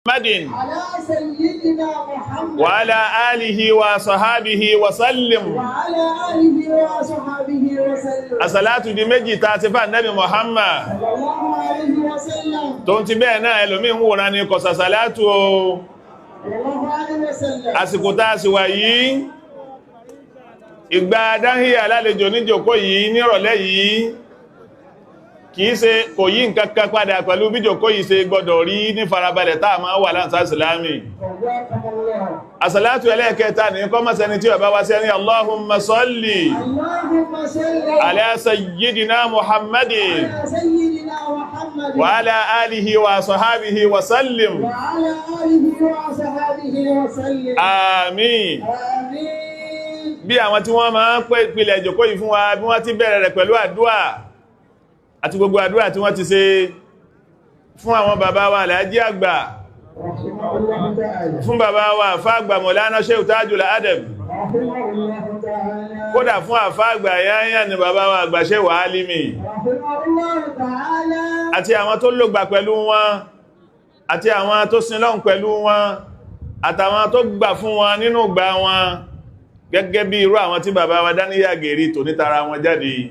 محمد على سيدنا محمد وعلى آله وصحابه وسلم. وعلى آله وصحبه وسلم. Àsàlátù di méjì tá a ti fà Nábì Muhammad. صلى الله عليه وسلم. Tó ń ti bẹ́ẹ̀ náà, ẹlòmíì ń wòran ni kò sàsàlátù o. صلى الله عليه وسلم. Àsìkò tá a sì wà yìí, ìgbà dáhìyà lálejò níjòkó yìí nírọ̀lẹ́ yìí, kìí ṣe kò yí nǹkan kan padà pẹ̀lú bíjòkó yìí ṣe gbọdọ̀ rí ní farabalẹ̀ tá a máa wà láǹsá ìsìlámì. قواكم الله. Àsàlátù ẹlẹ́ẹ̀kẹta ní kọ́mọ̀sẹ́ni tí ó bá wá sẹ́ni Allahumma salli اللهم صل ala sayyidina Muhammadin على سيدنا محمد wa ala alihi wa sahabihi wa sallim. وعلى آله وصحبه وسلم. Àmín. آمين. Bí àwọn tí wọ́n máa ń pè ìpìlẹ̀ ìjòkó yìí fún wa, bí wọ́n ti bẹ̀rẹ̀ rẹ̀ pẹ̀lú àdúà àti gbogbo àdúà tí wọ́n ti ṣe fún àwọn bàbá wa Àlàájì Àgbà, رحمه الله تعالى. fún bàbá wa àfáàgbà Mọ̀lánà Sheikh Tajul Adab, رحمه الله تعالى. kódà fún àfáàgbà yáyà ni bàbá wa àgbà Sheikh Alimi, رحمه الله تعالى. àti àwọn tó lògbà pẹ̀lú wọn, àti àwọn tó sin lọ́hùn pẹ̀lú wọn, àtàwọn tó gbà fún wọn nínú gbà wọn, gẹ́gẹ́ bí irú àwọn tí bàbá wa Dáníyà Gèrí tò nítara wọn jáde,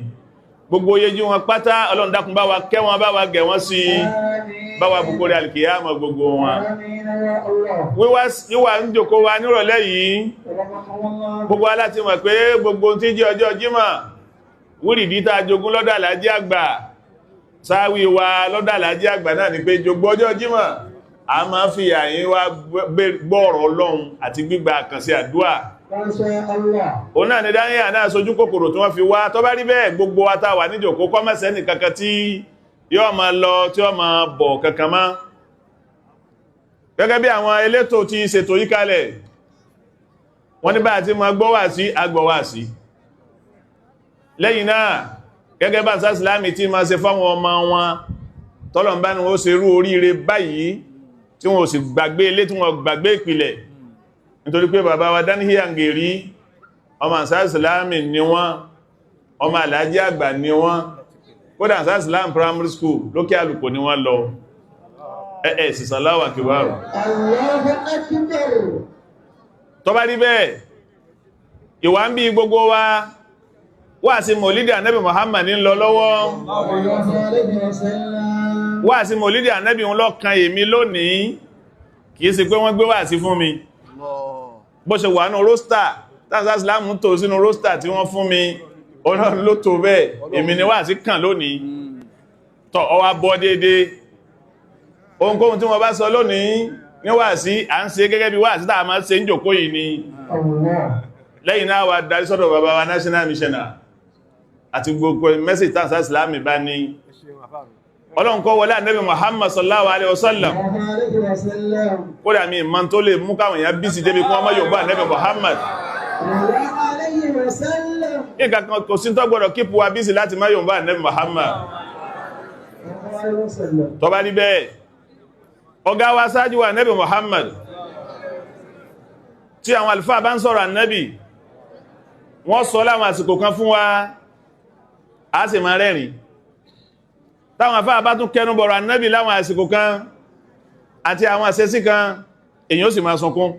gbogbo yejú wọn pátá, Ọlọ́run dákun bá wa kẹ́ wọn, bá wa gẹ̀ wọ́n sí, آمين. bá wa bùkúrẹ́ alìkìyàmọ̀ gbogbo wọn. آمين يا الله. Wíwá ń jòkó wa nírọ̀lẹ́ yìí, رحمه الله. gbogbo aláti mọ̀ pé gbogbo tí jẹ́ ọjọ́ Jímọ̀, wúrìdí tá a jogún lọ́dọ̀ Àlàájì Àgbà, sáwí wa lọ́dọ̀ Àlàájì Àgbà náà ni pé jogbo ọjọ́ Jímọ̀ a máa fi àyín wá gbọ́ọ̀rọ̀ Ọlọ́run àti gbígba àkànṣe àdúà. ما شاء الله. Òun náà ni dáníyà náà sojú kòkòrò tí wọ́n fi wá. Tó bá rí bẹ́ẹ̀, gbogbo wa tá wà níjòkó, kọ́mọ̀sẹ́ nìkankan tí yóò máa lọ tí yóò máa bọ̀ kankan mọ́. Gẹ́gẹ́ bí àwọn elétò ti ṣètò yí kalẹ̀, wọ́n ní bá àti máa gbọ́ wà sí agbọ̀ wà sí. Lẹ́yìn náà, gẹ́gẹ́ bá sásìlámì tí máa ṣe fáwọn ọmọ wọn tọ́lọ̀ ń bá ní ó ṣe rú oríire báyìí, tí wọ́n ò sì gbàgbé ilé, tí wọ́n gbàgbé ìpìlẹ̀, nítorí pé bàbá wa Dáníhíà Ngèrí, ọmọ sásìlámì ni wọ́n, ọmọ Àlàájì Àgbà ni wọ́n. Kódà sásìlámì primary school lókè Àlùkò ni wọ́n lọ. Ẹ̀ẹ́ sísàláwà kìbárù. الله أكبر. Tó bá rí bẹ́ẹ̀, ìwà ń bí gbogbo wa wá sí mọ̀lídì ànábì Muhammad ń lọ lọ́wọ́. صلى الله عليه وسلم. Wá sí mọ̀lídì ànábì ń lọ́kan èmi lónìí, kìí ṣe pé wọ́n gbé wá sí fún mi. Bó ṣe wà ní roster tàbí Islam tó sínú roster tí wọ́n fún mi, Ọlọ́run ló tó bẹ́ẹ̀, èmi ni wá sí kàn lónìí. Tọ́ ọwá bọ́ déédéé, ohunkóhun tí wọ́n bá sọ lónìí ní wá sí, à ń ṣe gẹ́gẹ́ bí wá sí táà máa ṣe ń jòkó yìí ni. الله. Lẹ́yìn náà, wà darí sọ́dọ̀ bàbá wa national missioner àti gbogbo mẹ́sì tàǹsà ìsìlámì bá ní. Ọlọ́run kó wọlé ànábì Muhammad sallallahu alaihi wasallam. صلى الله عليه وسلم. Kódà mi ìmọ̀ tó lè mú káwọn èèyàn bí sí débi kún ọmọ Yorùbá ànábì Muhammad. صلى الله عليه وسلم. Nǹkan kan kò sí tó gbọdọ̀ keep wa busy láti má Yorùbá ànábì Muhammad. صلى الله عليه وسلم. Tó bá rí bẹ́ẹ̀, ọ̀gá wa ṣáájú wa ànábì Muhammad, tí àwọn àlùfáà bá ń sọ̀rọ̀ ànábì, wọ́n sọ láwọn àsìkò kan fún wa, a sì máa rẹ́rìn. Táwọn àfáà bá tún kẹnu bọ̀rọ̀ ànábì láwọn àsìkò kan àti àwọn àṣẹ́sí kan, èyàn ó sì máa sunkún.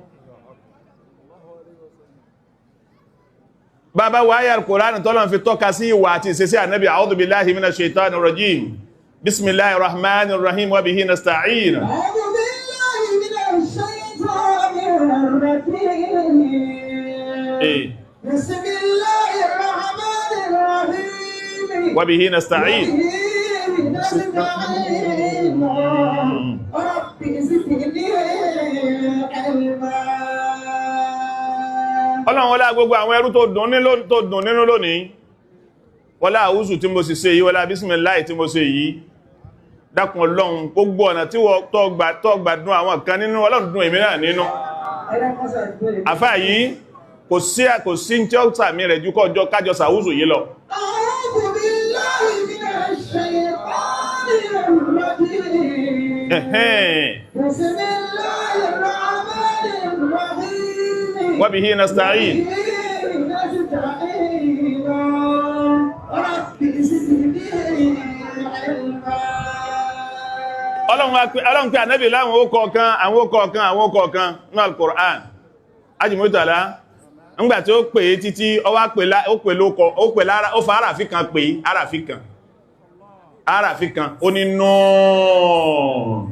Bàbá wa ayà Al-Qur'an tọ́lọ̀ fi tọ́ka sí ìwà àti ìṣesí ànábì, a'udhu billahi minash shaitani rajim, bismillahir rahmanir rahim, wa bihi nasta'in. أعوذ بالله من الشيطان الرجيم. بسم الله الرحمن الرحيم. Wa bihi nasta'in. وبه نستعين. رب زدني علما. Ọlọ́run, wọlá gbogbo àwọn ẹrú tó dùn nínú lónìí, wọlá àwúsù tí mo sì ṣe yìí, wọlá bísmìláì tí mo ṣe yìí, dákun Ọlọ́run, gbogbo ọ̀nà tí wọ́n tọ́ gbà dùn àwọn kan nínú, Ọlọ́run dùn èmi náà nínú. Àfáà yìí, kò sí tí ó sàmì rẹ̀ ju kọjọ kájọ sàwúsù yìí lọ. أعوذ بالله من الشيطان الرجيم. بسم الله الرحمن الرحيم. وبه نستعين. وبه نستعين. رب زدني علما. Ọlọ́run pé ànábì láwọn ó kọ̀ọ̀kan, àwọn ó kọ̀ọ̀kan, àwọn ó kọ̀ọ̀kan ní Al-Qur'an. Ajimotala ńgbà tí ó pè é títí ó wá pè ó pè lókọ, ó pè lára, ó fa àràfí kan pè é, àràfí kan, àràfí kan, ó ní nọ́ọ̀n.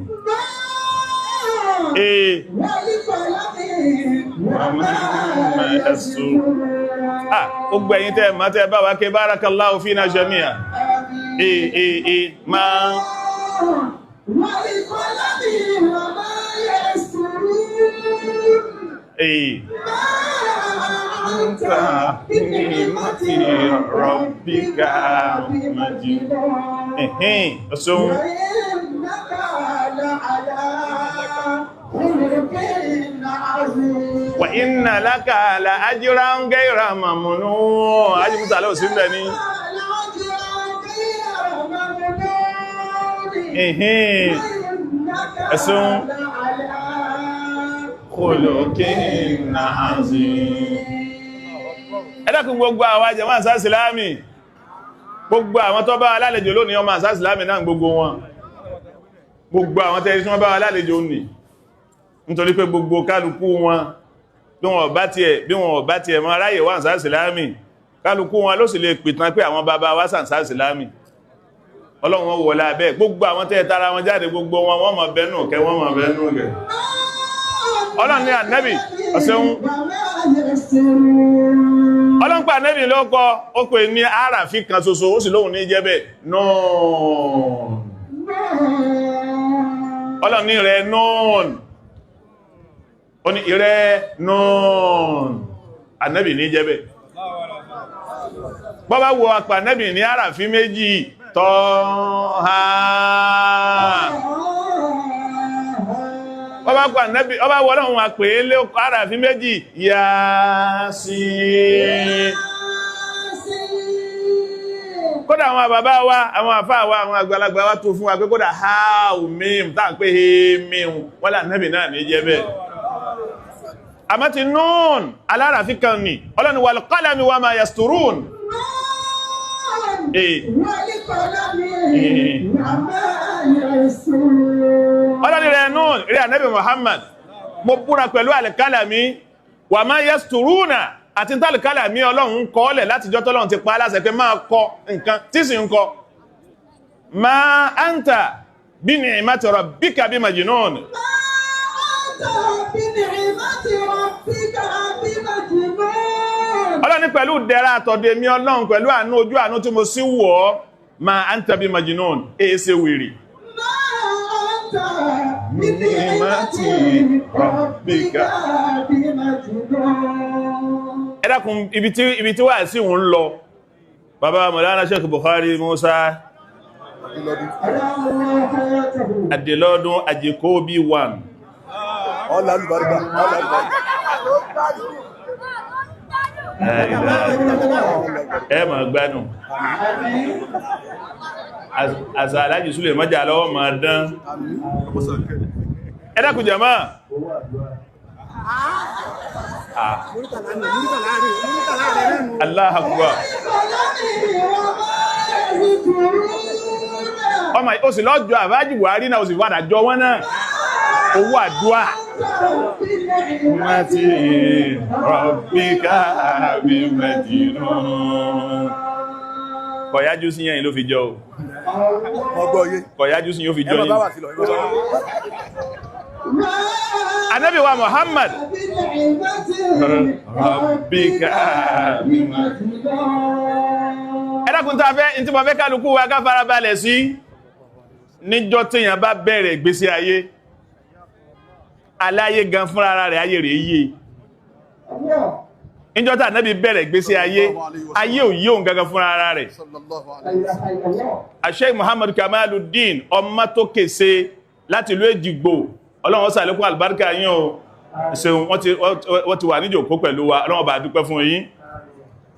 Ee. Ah, ó gbẹ̀yìn tẹ́ mọ́ tẹ́ bá wá ké barakallahu fina jami'a. Ee, ee, ee, máa. Ee. Rabbika majnun. Ẹ̀hìn, ọ̀ṣun. Wa inna laka la ajran ghayra mamnun. Ajímúta ló sí mẹ́ ní. Ẹ̀hìn, ẹ̀ṣun. Khuluqin azim. Ẹ dákun, gbogbo àwọn jàmáà sásìlámì, gbogbo àwọn tó bá wa lálejò lónìí, ọmọ sásìlámì náà gbogbo wọn, gbogbo àwọn tẹ́rí tí wọ́n bá wa lálejò ní, nítorí pé gbogbo kálukú wọn, bí wọn bá tiẹ̀ mọ́ ráyè wà sásìlámì, kálukú wọn ló sì lè pìtàn pé àwọn bàbá wa sàn sásìlámì. Ọlọ́run wọn wọlá bẹ́ẹ̀, gbogbo àwọn tẹ́ tara wọn jáde, gbogbo wọn, wọ́n mọ̀ bẹ́nù kẹ́, wọ́n mọ̀ bẹ́nù kẹ́. Ọlọ́run ní ànẹ́bì ọ̀sẹ̀hún. Ọlọ́run pa ànẹ́bì ló kọ, ó pè ní àràfí kan ṣoṣo, ó sì lóhun ní jẹ́bẹ̀ náà. Ọlọ́run ní rẹ̀ nọ́ọ̀n, ó ní ìrẹ́ nọ́ọ̀n, ànẹ́bì ní jẹ́bẹ̀. Bọ́bá wo apà ànẹ́bì ní àràfí méjì tọ́ ha. Ọba kọ ànẹ́bì, ọba wọ ọlọ́run wa pè é lé àràfí méjì Yásín. Kódà àwọn bàbá wa, àwọn àfáà wa, àwọn àgbàlagbà wa tó fún wa pé kódà háù mím tá à ń pè é mím, wọ́n lé ànẹ́bì náà ní jẹ́ bẹ́ẹ̀. Àmọ́ ti nún aláràfí kan ní ọlọ́ni wal qalami wa ma yasturun. Ọlọ́ni rẹ̀ nún rẹ̀ ànẹ́bì Muhammad, mo búra pẹ̀lú àlìkálàmí wà máa yasturuna àti tàlìkálàmí ọlọ́run ń kọ́ọ́lẹ̀ láti jọ́ tọ́lọ́run ti pa á láṣẹ pé máa kọ nǹkan tí sì ń kọ. Ma anta bí ni'mati rabbika bí majnun. Ọlọ́run ní pẹ̀lú dẹ̀ra àtọ̀dọ̀ èmi ọlọ́run, pẹ̀lú àánú ojú àánú tí mo sí wọ̀ ọ́, ma anta bí majnun, èé ṣe wèrè. Ẹ dákun, ibi tí wà sí òun lọ, bàbá Mọ̀lánà Sheikh Bukhari Musa Adelọ́dún Àjẹkóbí 1. Ọlá alùbáríkà, ọlá alùbáríkà. Ẹ máa gbádùn àṣà alájì súlẹ̀ mọ́jà lọ́wọ́ máa dán. Ẹ dákun jàmáà. Allahu Akbar. Ọmọ ó sì lọ́jọ́ àbájì Buhari náà, ó sì wádà jọ wọ́n náà, owó àdúà mati rabbika bí majnun. Kọ̀yájú sí yẹn ló fi jọ o. Ọgbọ́ yé. Kọ̀yájú sí yóò fi Ẹ jọ máa bá yìí. wà sí lọ, ẹ máa bá wà. Ànábì wa Muhammad rabbika bí ẹ dákun, tá a fẹ́ ní tí mo fẹ́ kálukú wa ká farabalẹ̀ sí níjọ́ téèyàn bá bẹ̀rẹ̀ ìgbésí ayé aláyé gan fúnra rẹ̀, ayé rẹ̀ yé. Níjọ́ tá Ànábì bẹ̀rẹ̀ ìgbésí ayé, ayé ò yé òun gangan fúnra rẹ̀. Sallallahu alaihi wasallam. Sheikh Muhammad Kamaluddin ọmọ tó kèsè láti ìlú Èjìgbò, Ọlọ́run ó ṣàlékún àlùbáríkà yín o. Ṣeun, wọ́n ti wà níjòkó pẹ̀lú wa, Ọlọ́run bá dúpẹ́ fún yín.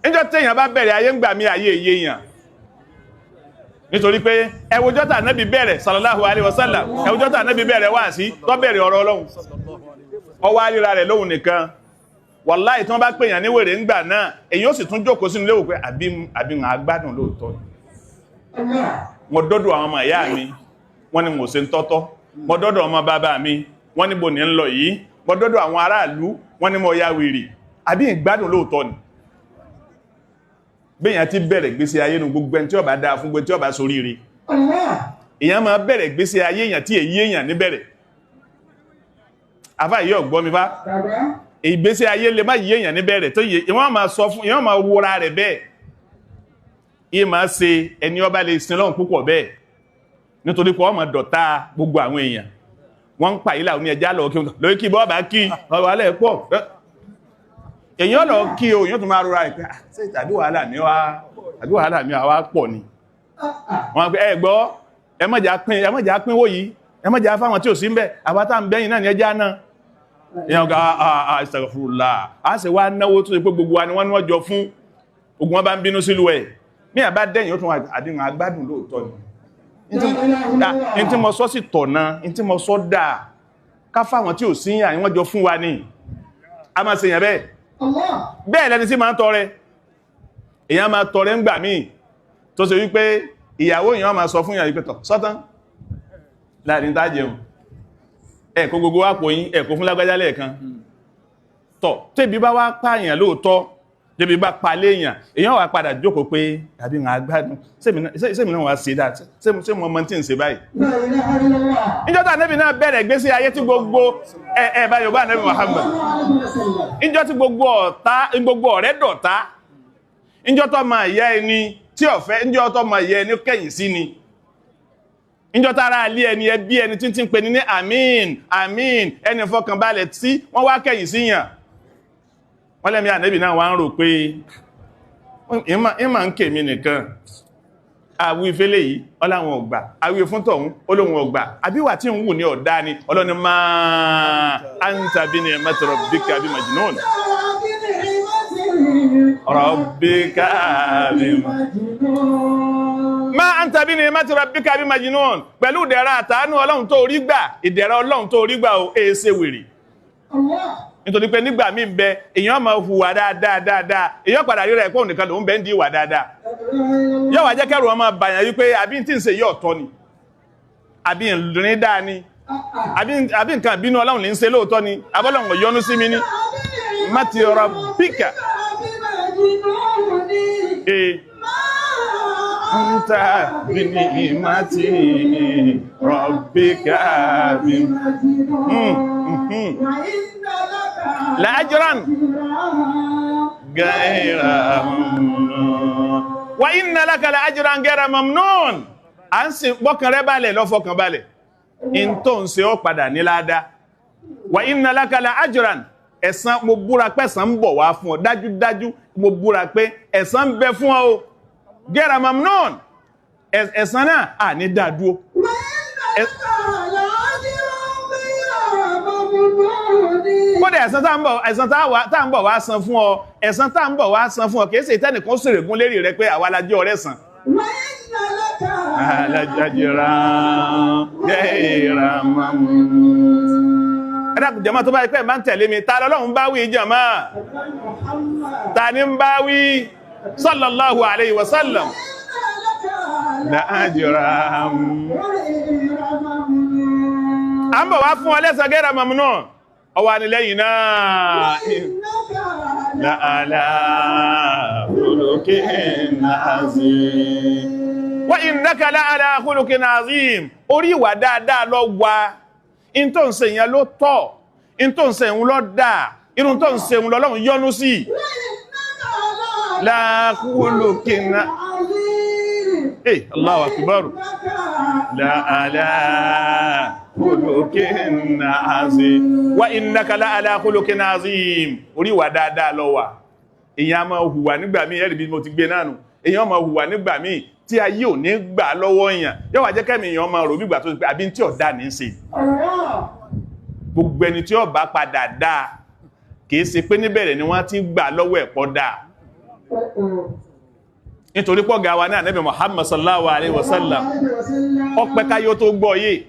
Níjọ́ téèyàn bá bẹ̀rẹ̀ ayé ń gbà mí, ayé èyí èèyàn, nítorí pé ẹwùjọ́ tà Nábì bẹ̀rẹ̀ sallallahu alaihi wasallam, ẹwùjọ́ tà Nábì bẹ̀rẹ̀ wá sí tó bẹ̀rẹ̀ ọ̀rọ̀ Ọlọ́run, ọwọ́ àríra rẹ̀ lóhun nìkan. Wàláhì, tí wọ́n bá pèèyàn ní wèrè ńgbà náà, èyí ó sì tún jókòó sínú léwò pé àbí ń agbádùn lóòótọ́. Mo dọ́dọ̀ àwọn ọmọ ìyá mi, wọ́n ní mo ṣe ń tọ́tọ́. Mo dọ́dọ̀ ọmọ bàbá mi, wọ́n níbo ní ń lọ yìí. Mo dọ́dọ̀ àwọn aráàlú, wọ́n ní mo ya wèrè. Àbí ìgbádùn lóòótọ́ ni? Béèyàn ti bẹ̀rẹ̀ gbésí ayé nu, gbogbo ẹni tí ó bá dáa fún, gbogbo ẹni tí ó bá soríire, èèyàn máa bẹ̀rẹ̀ gbésí ayé èèyàn tí èyí èèyàn níbẹ̀rẹ̀. Àfá yìí ọ̀gbọ́n mi bá ìgbésí ayé lè má yí èèyàn níbẹ̀rẹ̀ tó yẹ, wọ́n máa sọ fún, èèyàn máa wúra rẹ̀ bẹ́ẹ̀. Yìí máa ṣe ẹni ọba lè sin lọ́hùn púpọ̀ bẹ́ẹ̀, nítorí pé wọ́n máa dọ̀tá gbogbo àwọn èèyàn. Wọ́n ń pa ìlà òní ẹja lọ kí lórí kí bọ́ọ̀bá kí ọ̀rọ̀ alẹ́ pọ̀, èèyàn lọ kí o, èèyàn tún máa rọra ìpẹ́ ṣe tàbí wàhálà mi wá, tàbí wàhálà mi wá pọ̀ ni. Wọ́n pẹ́ ẹ gbọ́, ẹ má jà pín, ẹ má jà pín wó yìí, ẹ má jà fáwọn tí ò sí ń bẹ̀, àwa tá ń bẹ́yìn náà ni ẹjá náà. Èèyàn ga àìsàkàfùrùlà á sì wá náwó tó ṣe pé gbogbo wa ni wọ́n ní wọ́n jọ fún ogun, wọn bá ń bínú sílùú ẹ̀ ní àbá dẹ́yìn, ó tún àdíhùn agbádùn lóòótọ́ ni. Ní tí mo sọ sí tọ̀nà, ní tí mo sọ dáa, ká fáwọn tí ò sí yàn wọ́n jọ fún wa ní a máa ṣe yàn bẹ́ẹ̀. Bẹ́ẹ̀ lẹni tí máa ń tọrẹ, èyàn máa tọrẹ ń gbà míì tó ṣe wípé ìyàwó èyàn máa sọ fún ìyàwó ìpẹ́tọ̀ sọ́tán láàrin tá jẹun, ẹ̀kọ́ gbogbo àpò yín, ẹ̀kọ́ fún lágbájá lẹ́ẹ̀kan tọ̀. Tẹ́bi bá wá pààyàn lóòótọ́, tẹ́bi bá pa léèyàn, èyàn wà padà jókòó pé àbí ń agbádùn, sẹ́mi náà wá ṣe dáa, ṣé mo mọ tí ń ṣe báyìí? Níjọ́ tá Ànábì náà bẹ̀rẹ̀ gbésí ayé tí gbogbo ẹ bá Yorùbá Ànábì Muhammad, níjọ́ tí gbogbo ọ̀tá, gbogbo ọ̀rẹ́ dọ̀tá, níjọ́ tó máa yẹ ẹni tí ọ̀fẹ́, níjọ́ tó máa yẹ ẹni kẹ̀yìn sí ni, níjọ́ tára alé ẹni, ẹbí ẹni tí ń pè ní àmín àmín, ẹni fọkànbalẹ̀ tí wọ́n wá kẹ̀yìn sí yàn. Wọ́n lẹ́mí Ànábì náà wá ń rò pé ìmà ń kèmí nìkan, àwí ìfẹ́lẹ̀ yìí ọláwọn ọgbà, àwí fún tọ̀hún olóhun ọgbà, àbíwà tí ń wù ní ọ̀dá ni. Ọlọ́ni máa anta bi ni'mati rabbika bi majnun. Rabbika bi ma anta bi ni'mati rabbika bi majnun. Pẹ̀lú ìdẹ̀ra àtàánú Ọlọ́run tó rí gbà, ìdẹ̀ra Ọlọ́run tó rí gbà ó èéṣe wèrè. Nítorí pé nígbà míì ń bẹ, èèyàn máa hùwà dáadáa dáadáa, èèyàn padà rí rẹ̀ pé òun nìkan lòún bẹ ń di ìwà dáadáa. Yóò wá jẹ́ kẹ́rù ọmọ bàyàn wípé àbí tí ń ṣe yóò tọ́ ni, àbí ìrìn dáa ni, àbí nǹkan ìbínú Ọlọ́run lè ń ṣe lóòótọ́ ni, abọ́lọ́run ò yọ́nú sí mi ní. Mati rabbika e anta bi ni'mati rabbika bi la ajran gaira mamnun. Wa inna laka la ajran gaira mamnun. A ń sin bọ́kàn rẹ balẹ̀, lọ́fọkàn balẹ̀, in tó ń ṣe ó padà ní ládá. Wa inna laka la ajran, ẹ̀san, mo búra pé ẹ̀san ń bọ̀ wá fún ọ, dájúdájú mo búra pé ẹ̀san ń bẹ fún ọ o, gaira mamnun, ẹ̀san náà à ní dádúró. Kódà ẹ̀san tá ń bọ̀, ẹ̀san tá ń bọ̀ wá san fún ọ, ẹ̀san tá ń bọ̀ wá san fún ọ kìí ṣe ìtẹ́nìkan sèrègún lérí rẹ pé àwa la jẹ́ ọ̀rẹ́ san. Ẹ dákun jàmá, tó bá yẹ pé ẹ̀ bá ń tẹ̀lé mi, ta lọ́lọ́run bá wí jàmá? Ta ni ń bá wí? Sallallahu alayhi wa sallam. À ń bọ̀ wá fún ọ lẹ́san gẹ́rà mamnun. Ọwà ní lẹ́yìn náà la'ala khuluqin azim. Wa innaka la'ala khuluqin azim. Orí ìwà dáadáa lọ wà, in tó ń ṣe yẹn ló tọ́, in tó ń ṣe ń lọ dáa, irun tó ń ṣe ń lọ́lọ́run yọ́nú sí. La khuluqin Allahu akbar. La'ala khuluqin azim. Wa innaka la'ala khuluqin azim. Orí ìwà dáadáa ló wà. Èyàn máa hùwà nígbà míì, ẹ̀rì bí mo ti gbé náà nù. Èyàn máa hùwà nígbà míì tí ayé ò ní gbà lọ́wọ́ èèyàn. Yóò wá jẹ́ kẹ́mi èèyàn máa rò bí ìgbà tó ti pé àbí tí ọ̀dá ní í ṣe. Gbogbo ẹni tí ó bá padà dáa, kìí ṣe pé níbẹ̀rẹ̀ ni wọ́n ti gbà lọ́wọ́ ẹ̀pọ̀ dáa. Nítorí pọ́gà wa ní Ànábì Muhammad sallallahu alaihi wasallam, ọpẹ́ káyó tó gbọ́ yé,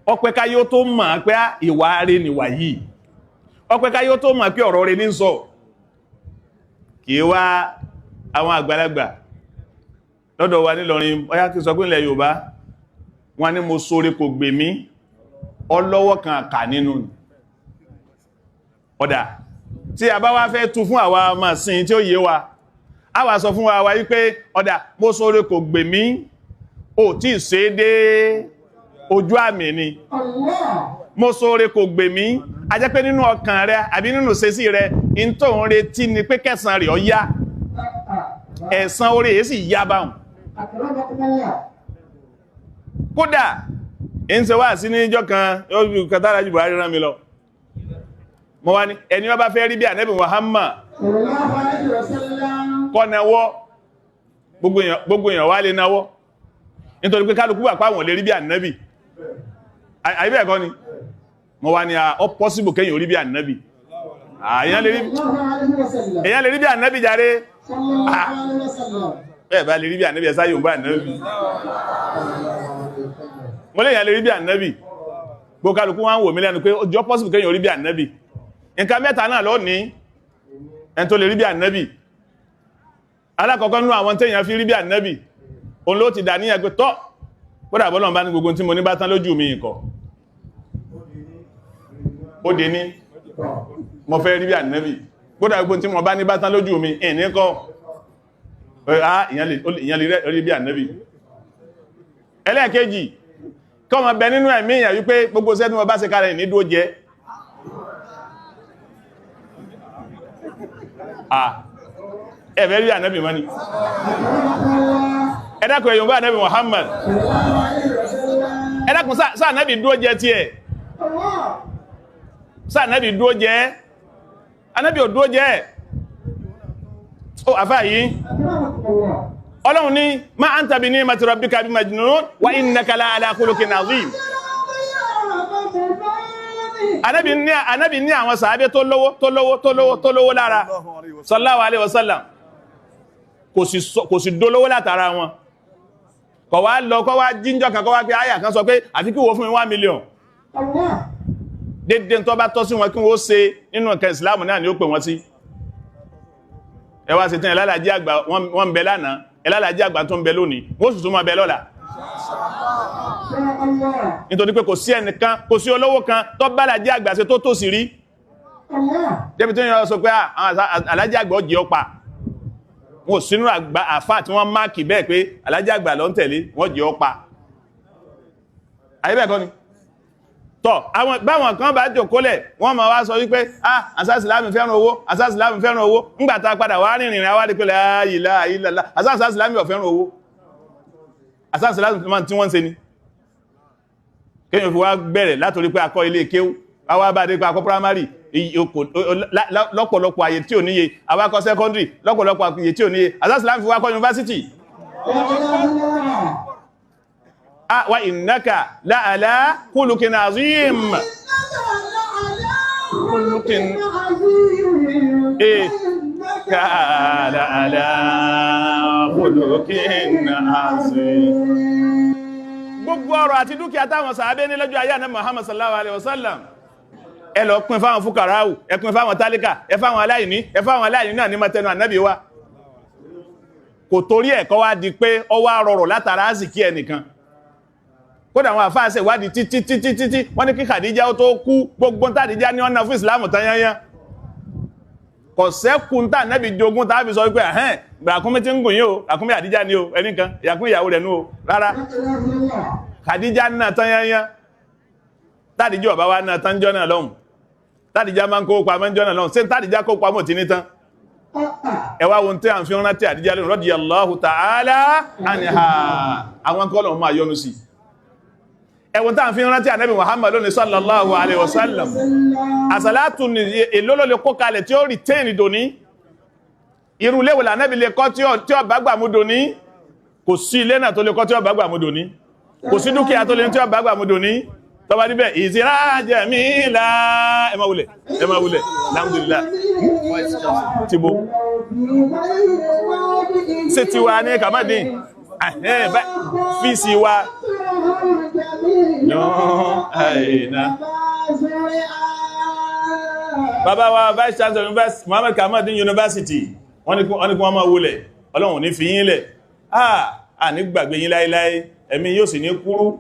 ọpẹ́ káyó tó mọ̀ pé ìwà rẹ̀ nìwà yìí, ọpẹ́ káyó tó mọ̀ pé ọ̀rọ̀ rẹ̀ ní sọ. Kìí wá àwọn àgbàlagbà lọ́dọ̀ wa nílọrin, ọyá kí sọ pé ilẹ̀ Yorùbá wọ́n ní mo sóre kò gbè mí. Ọlọ́wọ́ kan kà nínú ni. Ọ̀dà tí a bá wá fẹ́ tu fún àwa ọmọ sin tí ó yé wa, a wá sọ fún wa wípé ọ̀dà mo ṣoore kò gbè mí, ò tí ì ṣe é dé ojú àmì ni. Mo ṣoore kò gbè mí, a jẹ́ pé nínú ọkàn rẹ àbí nínú ìṣesí rẹ, in tó ń retí ni pé kẹsàn rẹ̀ ọ yá, ẹ̀san oore èyí sì yá báhùn. Kódà ń ṣe wá sí níjọ́ kan, ó bí kàtàrà jù Buhari rán mi lọ, mo wá ní ẹni ó bá fẹ́ rí bí Ànábì Muhammad kó nawọ́. Gbogbo èèyàn wá lè nawọ́, nítorí pé kálukú wà páwọn lè rí bí Ànábì, àyíbẹ̀ ẹ̀kọ́ ni. Mo wá ní ó possible kéèyàn rí bí Ànábì, èèyàn lè rí bí Ànábì jàre. Bẹ́ẹ̀ bá lè rí bí Ànábì, ẹ̀sá yóò bá Ànábì. Mo lè yàn lè rí bí Ànábì. Gbogbo kálukú wá ń wò mí lẹ́nu pé ó jọ possible kéèyàn rí bí Ànábì. Nǹkan mẹ́ta náà ló ní ẹni tó lè rí bí Ànábì. Alákọ̀ọ́kọ́ nínú àwọn téèyàn fi rí bí Ànábì, òun ló ti dà níyàn pé tọ́, kódà bọ́lọ̀ bá ní gbogbo tí mo ní bá tán lójú mi nǹkan, ó dé ní mo fẹ́ rí bí Ànábì. Kódà gbogbo tí mo bá ní bá tán lójú mi ìní kọ́, ìyàn lè rí bí Ànábì. Ẹlẹ́ẹ̀kejì, kọ́ ma bẹ nínú ẹ̀mí ìyàn wípé gbogbo iṣẹ́ tí mo bá ṣe kalẹ̀ ní dúó jẹ́. Ẹ̀fẹ́ rí Ànábì mọ́ ni. Ẹ dákun, ẹ̀yùn bá Ànábì Muhammad. Ẹ dákun, sáà Ànábì dúó jẹ́ tiẹ̀? Sáà Ànábì dúó jẹ́? Ànábì ò dúó jẹ́. Ó àfáà yìí, Ọlọ́run ní ma anta bi ni'mati rabbika bi majnun wa innaka la ala khuluqin azim. Ànábì ní àwọn sàábé tó lówó tó lówó tó lówó tó lówó lára, sallallahu alaihi wasallam, kò sì dolówó látara wọn. Kọ̀ wá lọ kọ́ wá jíjọ́ kan kọ́ wá pé àyà kan sọ pé àfi kí wo fún mi 1 million. Dédé tó bá tọ́ sí wọn kí wọ́n ṣe nínú nǹkan ìsìláàmù náà ni ó pè wọ́n sí. Ẹ wá ṣe tán, ẹlálàájí àgbà wọ́n ń bẹ lánàá, ẹlálàájí àgbà tó ń bẹ lónìí, wọ́n sì tún máa bẹ lọ́la. Nítorí pé kò sí ẹnìkan, kò sí olówó kan tó bá alájí àgbà ṣe tó tòsí rí. Débi tó yàn sọ pé alájí àgbà ó jẹ́ ọpa. Wọn ò sínú àgbà àfáà tí wọ́n máàkì bẹ́ẹ̀ pé alájí àgbà ló ń tẹ̀lé, wọ́n jẹ́ ọpa. Àyè bẹ́ẹ̀ kọ́ ni. Tọ́, àwọn báwọn kan bá jòkólẹ̀, wọ́n máa wá sọ wípé ah, àsásìláàmù fẹ́ràn owó, àsásìláàmù fẹ́ràn owó. Ńgbàtà padà wá rìnrìn àwádìí pé la ilaha illallah, àsásìláàmù ò fẹ́ràn owó. Àsásìláàmù tí wọ́n ń ṣe ni kéèyàn fi wá bẹ̀rẹ̀ látorí pé akọ́ ilé kéwú, àwa bá dé pé akọ́ primary lọ́pọ̀lọpọ̀ àyè tí ò níye, àwa kọ́ secondary lọ́pọ̀lọpọ̀ àyè tí ò níye, àsásìláàmù fi wá kọ́ yunifásitì. Wa innaka la ala khuluqin azim. Khuluqin ka la ala khuluqin azim. Gbogbo ọrọ̀ àti dúkìá táwọn sàábé ní lọ́jọ́ ayé Ànábì Muhammad sallallahu alaihi wasallam, ẹ lọ pín fáwọn fúkàráwù, ẹ pín fáwọn tálíkà, ẹ fáwọn aláìní, ẹ fáwọn aláìní náà ní mọ́tẹnu Ànábì wa. Kò torí ẹ̀ kọ́ wá di pé ó wá rọrọ̀ látara àsìkí ẹnìkan. Kódà àwọn àfáà ṣe ìwádìí títí títí títí, wọ́n ní kí Khadija ó tó kú, gbogbo tàdíjá ní ọ̀nà fún ìsìlámù tán yányán. Kò sẹ́kùn tà nẹ́bí jogún tàbí sọ wípé ẹ̀hẹ́n ràkúnmí tí ń gùn yín o, ràkúnmí Khadija ni o, ẹnìkan ìyàkún ìyàwó rẹ̀ nú o, rárá. Khadija náà tán yányán. Tàdíjá ọ̀bá wa náà tán jọ́ náà lọ́hùn. Tàdíjá máa ń kó pamọ́ jọ́ náà lọ́hùn. Ṣé tàdíjá kó pamọ́ ti ní tán? Ẹ wá ohun tí a ń fi rántí Khadija lónìí, radiyallahu ta'ala anha, àwọn kọ́ lọ́hùn máa yọ́nú sí. Ẹwọ́n tá ń fi rántí Ànábì Muhammad lónìí sallallahu alaihi wasallam, àsàlátù ní èló ló lè kó kalẹ̀ tí ó retain dòní? Irú ilé wo l'Ànábì lè kọ́ tí ó bá gbà mú dòní? Kò sí ilé náà tó lè kọ́ tí ó bá gbà mú dòní, kò sí dúkìá tó lè tí ó bá gbà mú dòní. Tó bá níbẹ̀ ìzírá jẹ̀mílà, ẹ máa wulẹ̀, ẹ máa wulẹ̀, alhamdulillah. Tìbò ṣe tiwa ní kàmádìn fíìsì wa bàbá wa Vice Chancellor University Muhammad Kamaldeen University, wọ́n ní kí wọ́n máa wulẹ̀, Ọlọ́run ní fi yín lẹ̀, à ní gbàgbé yín láíláí, ẹ̀mí yóò sì ní kúrú.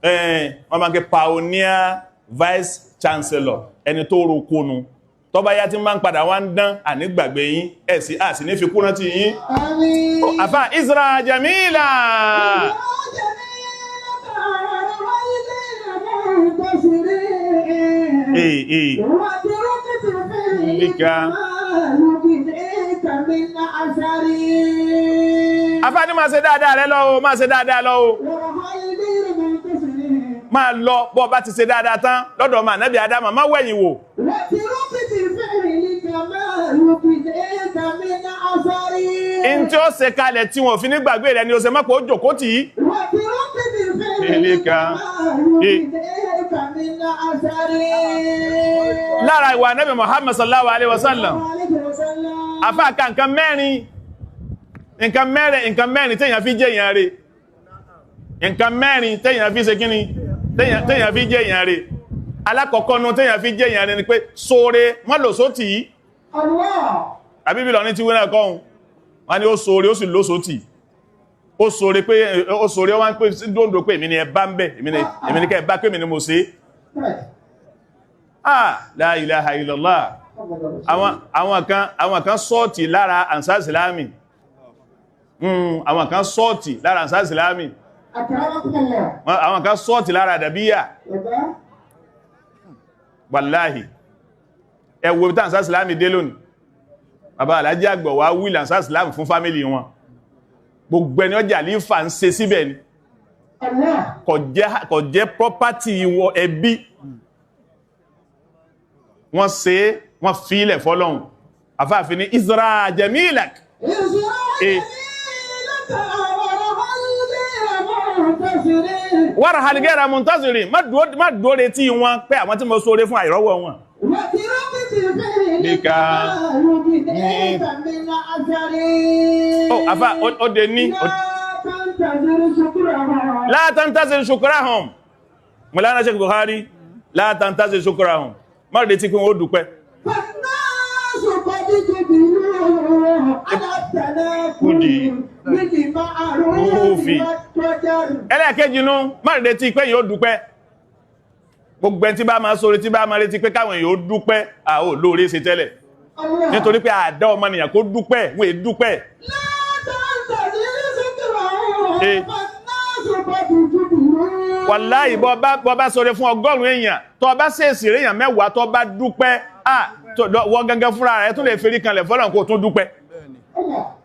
Wọ́n máa ń ké pioneer vice chancellor, ẹni tó rokonu tó bá yá tí máa ń padà wá ń dán, ànígbàgbé yín, ẹ̀sì àsì ní fikú rántí yín. Àmín. Àfá Isra Jamila. Ee ee Líka. Àfá ní máa ṣe dáadáa rẹ lọ o, máa ṣe dáadáa lọ o, máa lọ. Bọ́ bá ti ṣe dáadáa tán lọ́dọ̀ ọmọ ànábì Ádámà, má wẹ̀yìn wò. In tí ó ṣe kalẹ̀ tí wọ́n fi ní gbàgbé rẹ̀ ni ó ṣe mọ́pọ̀ ó jòkó tì í. Líka. Lára ìwà ànábì Muhammad sallallahu alaihi wasallam, àfá ka nǹkan mẹ́rin, nǹkan mẹ́rin, nǹkan mẹ́rin téèyàn fi jẹ́ èèyàn rẹ̀, nǹkan mẹ́rin téèyàn fi ṣe kíni, téèyàn fi jẹ́ èèyàn rẹ̀. Alákọ̀ọ́kọ́ nu téèyàn fi jẹ́ èèyàn rẹ̀ ni pé sóore wọ́n lò sótì yìí. Àbíbí lọ ní tí wínà kọ́hun wọ́n ní ó sóore, ó sì lósótì. Ó sóore pé ó sóore, wọ́n pé dóńdó pé èmi ni ẹ bá ń bẹ̀, èmi ni kẹ́ ẹ bá pé èmi ni mo ṣe. Ah, la ilaha illallah. Àwọn kan sọ́ọ̀tì lára Ansar Islami. Àwọn kan sọ́ọ̀tì lára Ansar Islami, àwọn kan sọ́ọ̀tì lára Àdàbíyà. Wàláhì, ẹ wo bí Ansar Islami dé lónìí. Bàbá Alájí àgbà wá wílì Ansar Islami fún fámílì wọn. Gbogbo ẹni ọjà lífà ń ṣe síbẹ̀ ni kò jẹ́ property wọ ẹbí wọ́n ṣe, wọ́n fílẹ̀ fọ́lọ́hun. Àfáàfin ní Isra Jamilak. Wàrà haligẹ́ra muntaziri, má dúó retí wọn pé àwọn tí mo sóre fún àìrọ́wọ́ wọn. Níka ó àfá ó dé ní la tantazir shukrahum. Mọ̀lánà Sheikh Bukhari, la tantazir shukrahum, má retí pé wọ́n ó dúpẹ́. Ẹlẹ́ẹ̀kejì nú, má retí pé yóò dúpẹ́. Gbogbo ẹni tí bá máa sóre, tí bá máa retí pé káwọn èèyàn ó dúpẹ́, à ó lóore ṣe tẹ́lẹ̀, nítorí pé àdá ọmọnìyàn kó dúpẹ́, wọ́n è dúpẹ́. Wàláhì, bọ́ bá sóre fún 100 èèyàn, tó bá ṣèèsì èèyàn 10 tó bá dúpẹ́, wọ́n gangan fúnra rẹ̀ tún lè ferí kanlẹ̀ fọ́lọ́run kó tún dúpẹ́,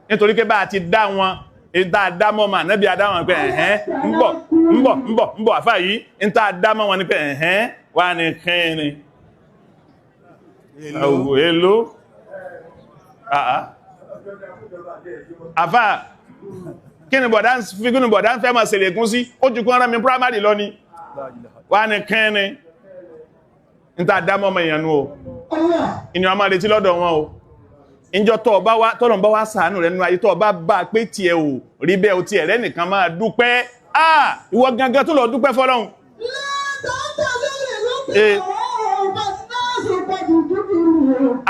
nítorí pé bá a ti dá wọn ìta dámọ́ ma nẹ́bí adáwọn pé ẹ̀hẹ́n, ń bọ̀ ń bọ̀ ń bọ̀ ń bọ̀. Àfá yìí, ìta dámọ́ wọn ni pé ẹ̀hẹ́n wà ní kíni èlò. Àfá, kí ni bọ̀dá ń fẹ́ máa ṣèlèkún sí? Ó jù kún rán mi primary lọ ni wà ní kíni. Ìta dámọ́ ma èèyàn nú o, ìní wọn máa retí lọ́dọ̀ wọn o. Ìjọ tọ́ ọba wá, tọ́lọ̀ bá wá ṣàánú rẹ̀ nínú ayé, tọ́ ọba bá pé tí ẹ ò rí bẹ́ẹ̀, o ti ẹ̀rẹ́ nìkan máa dúpẹ́. Ah, ìwọ gangan tó lọ dúpẹ́ fọ́lọ́hun.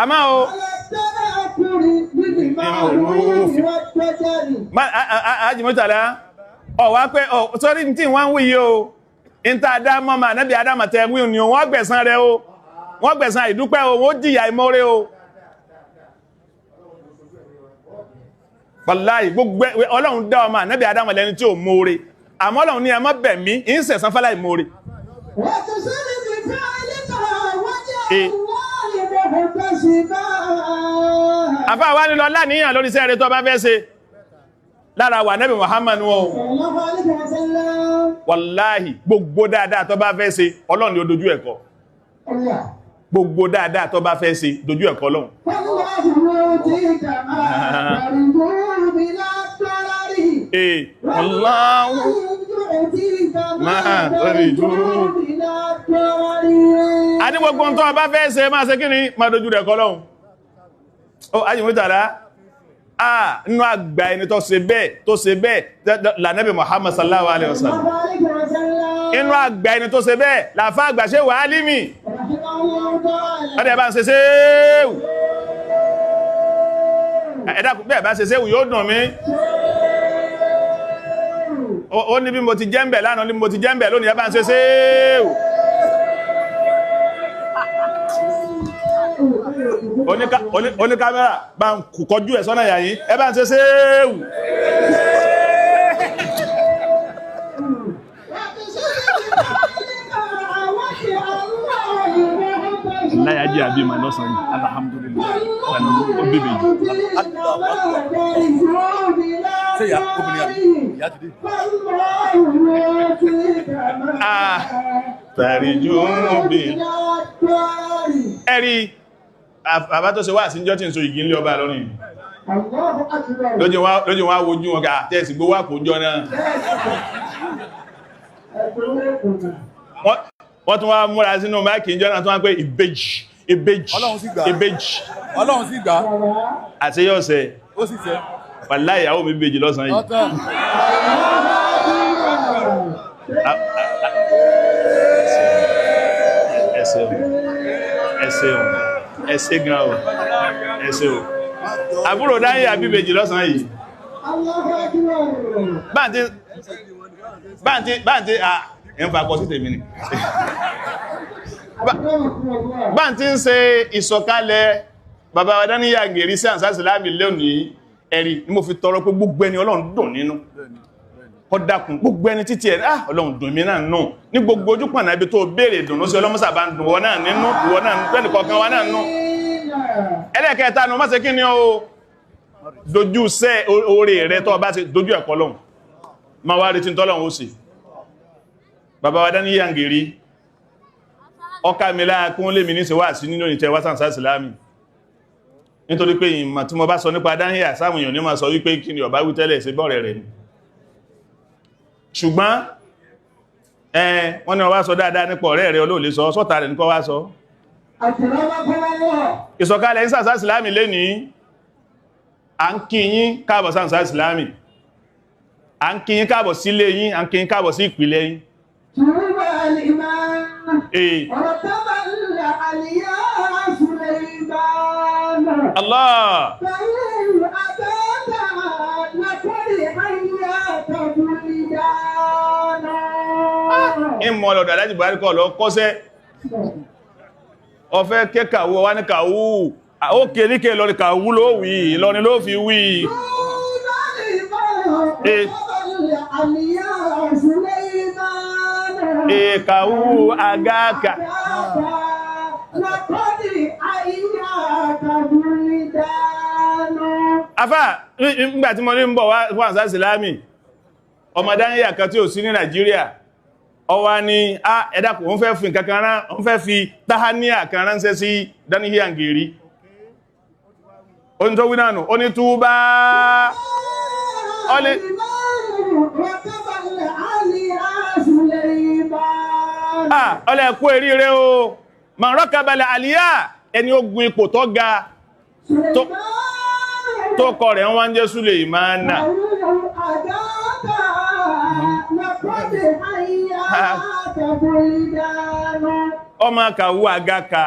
Àmá o ajìmọ́tàlá ọ̀wá pé sọ́rí tí wọ́n ń wí yìí o, ń tá a dá mọ́ mà nábì Ádámà tẹ wí ni wọ́n gbẹ̀san rẹ o, wọ́n gbẹ̀san àìdúpẹ́ o, wọ́n jìyà ìmọ́re o. Wàláhì, gbogbo Ọlọ́run dá ọmọ ànábì Ádámù lẹ́ni tí ò mọ́re, àmọ́ Ọlọ́run ní ẹ má bẹ̀ mí, ń sẹ̀san fáláì mọ́re. Àfáà wá nílọ láníyàn lórí iṣẹ́ rẹ̀ tó bá fẹ́ ṣe. Lára wà nábì Muhammad wọn o. Wàláhì, gbogbo dáadáa tó bá fẹ́ ṣe, Ọlọ́run ni ó dojú ẹ̀kọ́. Gbogbo dáadáa tó bá fẹ́ ṣe, dojú ẹ̀kọ́ Ọlọ́run. Allahu máa tọ́rìjú. A ní gbogbo tó bá fẹ́ ṣe, máa ṣe kí ni, máa dojú rẹ̀ kọ́ lọ́hun. Ó ayìmútàlá, ah, nínú àgbà ẹni tó ṣe bẹ́ẹ̀, tó ṣe bẹ́ẹ̀ lànẹ́bì Muhammad sallallahu alaihi wasallam. Inú àgbà ẹni tó ṣe bẹ́ẹ̀ làfá àgbà ṣe wà álímì. Ọdẹ bá ń ṣe ṣéwù. Ẹ̀dàkùn, bẹ́ẹ̀ bá ṣe ṣéwù yóò dùn mí. Ó ní bí mo ti jẹ́ ń bẹ̀ lánàá ní mo ti jẹ́ ń bẹ̀ lónìí, ẹ bá ń ṣe ṣéwù. Oníkámẹ́rà bá ń kọjú ẹ̀ sọ́nà yàyí, ẹ bá ń ṣe ṣéwù. Láyájí àbí ma lọ́sàn yìí, alhamdulillah, ó bèbè jù. Ṣé ìyá obìnrin àbí ìyá ti dé? Ah, tàríjú ń bè. Ẹ̀rí, bàbá tó ṣe wá sí jọ́ tí ń so igi ńlé ọba lọ́rin. Lójú wá wojú wọn ká tẹ́ẹ̀sì gbówó àpòjọ náà. Wọ́n tún wá múra sínú máìkì ìjọ náà tún wá pé ìbejì, ìbejì, Ọlọ́run sì gbà. ìbejì. Ọlọ́run sì gbà. Àṣeyọ̀ọ̀sẹ̀, Ó sì ṣe. wàláhì ìyàwó mi bèjì lọ́sàn yìí. Ọ̀tán. Ẹ ṣeun, ẹ ṣeun, ẹ ṣé gan o, ẹ ṣé o. Àbúrò dáyé àbíbejì lọ́sàn yìí. Báǹtí, báǹtí, báǹtí, à, ẹ̀ ń fa akọ sí tèmi ni. Báǹtí ń ṣe ìsọ̀kalẹ̀ bàbá wa Dáníyà Ngèrí sí Ansar Islami lónìí, ẹ̀rí ni mo fi tọrọ pé gbogbo ẹni Ọlọ́run dùn nínú. Kó dákun gbogbo ẹni títí ẹ̀, ah, Ọlọ́run dùn mí náà nù. Ní gbogbo ojúpọ̀nà ibi tó béèrè ìdùnnú sí Ọlọ́mọ́sà bá ń dùn wọ́n náà nínú, ìwọ náà bẹ́ẹ̀ni kọ̀ọ̀kan wa náà nù. Ẹlẹ́kẹta nu, má ṣe kí ni o, dojú sẹ́ oore rẹ tó bá ṣe dojú ẹ̀kọ́ lọ́hùn. Ma wá retí tọ́lọ́hun ó sì. Bàbá wa Dáníyà Ngèrí, ọkà mi láàkún lèmi ní ṣe wá sí nínú ìtẹ́ wá Ansar Islami. Nítorí pé ìmọ̀ tí mo bá sọ nípa Dáníyà sáwọn èèyàn ní máa sọ wípé kí ni ọ̀bá wí tẹ́lẹ̀ ṣe bọ́ọ̀rẹ̀ rẹ̀ ni. Ṣùgbọ́n wọ́n ní ó wá sọ dáadáa nípa ọ̀rẹ́ rẹ̀ olóòlé sọ, sọ́ta rẹ̀ ní kọ́ wá sọ. Ìsọ̀kalẹ̀ ń Ansar Islami lénìí, à ń kí yín káàbọ̀ sí Ansar Islami, à ń kí yín káàbọ̀ sílé yín, à ń kí yín káàbọ̀ sí ìpìlẹ̀ yín. Allah. Ìmọ̀ ọ̀lọ̀dọ̀ Aláàjì Buhari kọ́ lọ kọ́sẹ́. Ọfẹ́ ké kàwú ọwá ní kàwú. Ó kéríkè lọ ní kàwú ló wí, Ìlọrin ló fi wí. Kàwú agáka. Afá, nígbà tí mo ní ń bọ̀ wá Ansar Islami, ọmọ Dáníyà kan tí ò sí ní Nàìjíríà, ọwá ní, á ẹ dákun, òun fẹ́ fi nǹkan rán, òun fẹ́ fi táháníà kan ránṣẹ́ sí Dáníyà Ngèrí. Ó ní tó wí náà nù, ó ní túbá. Ọlẹ́ kú eríire o, mà rọ́kàbalẹ̀ àlíyà, ẹni ó gun ipò tó ga tó kọ rẹ̀ wọ́n jẹ́ Suleimana. Ọmọ kàwú àgáka,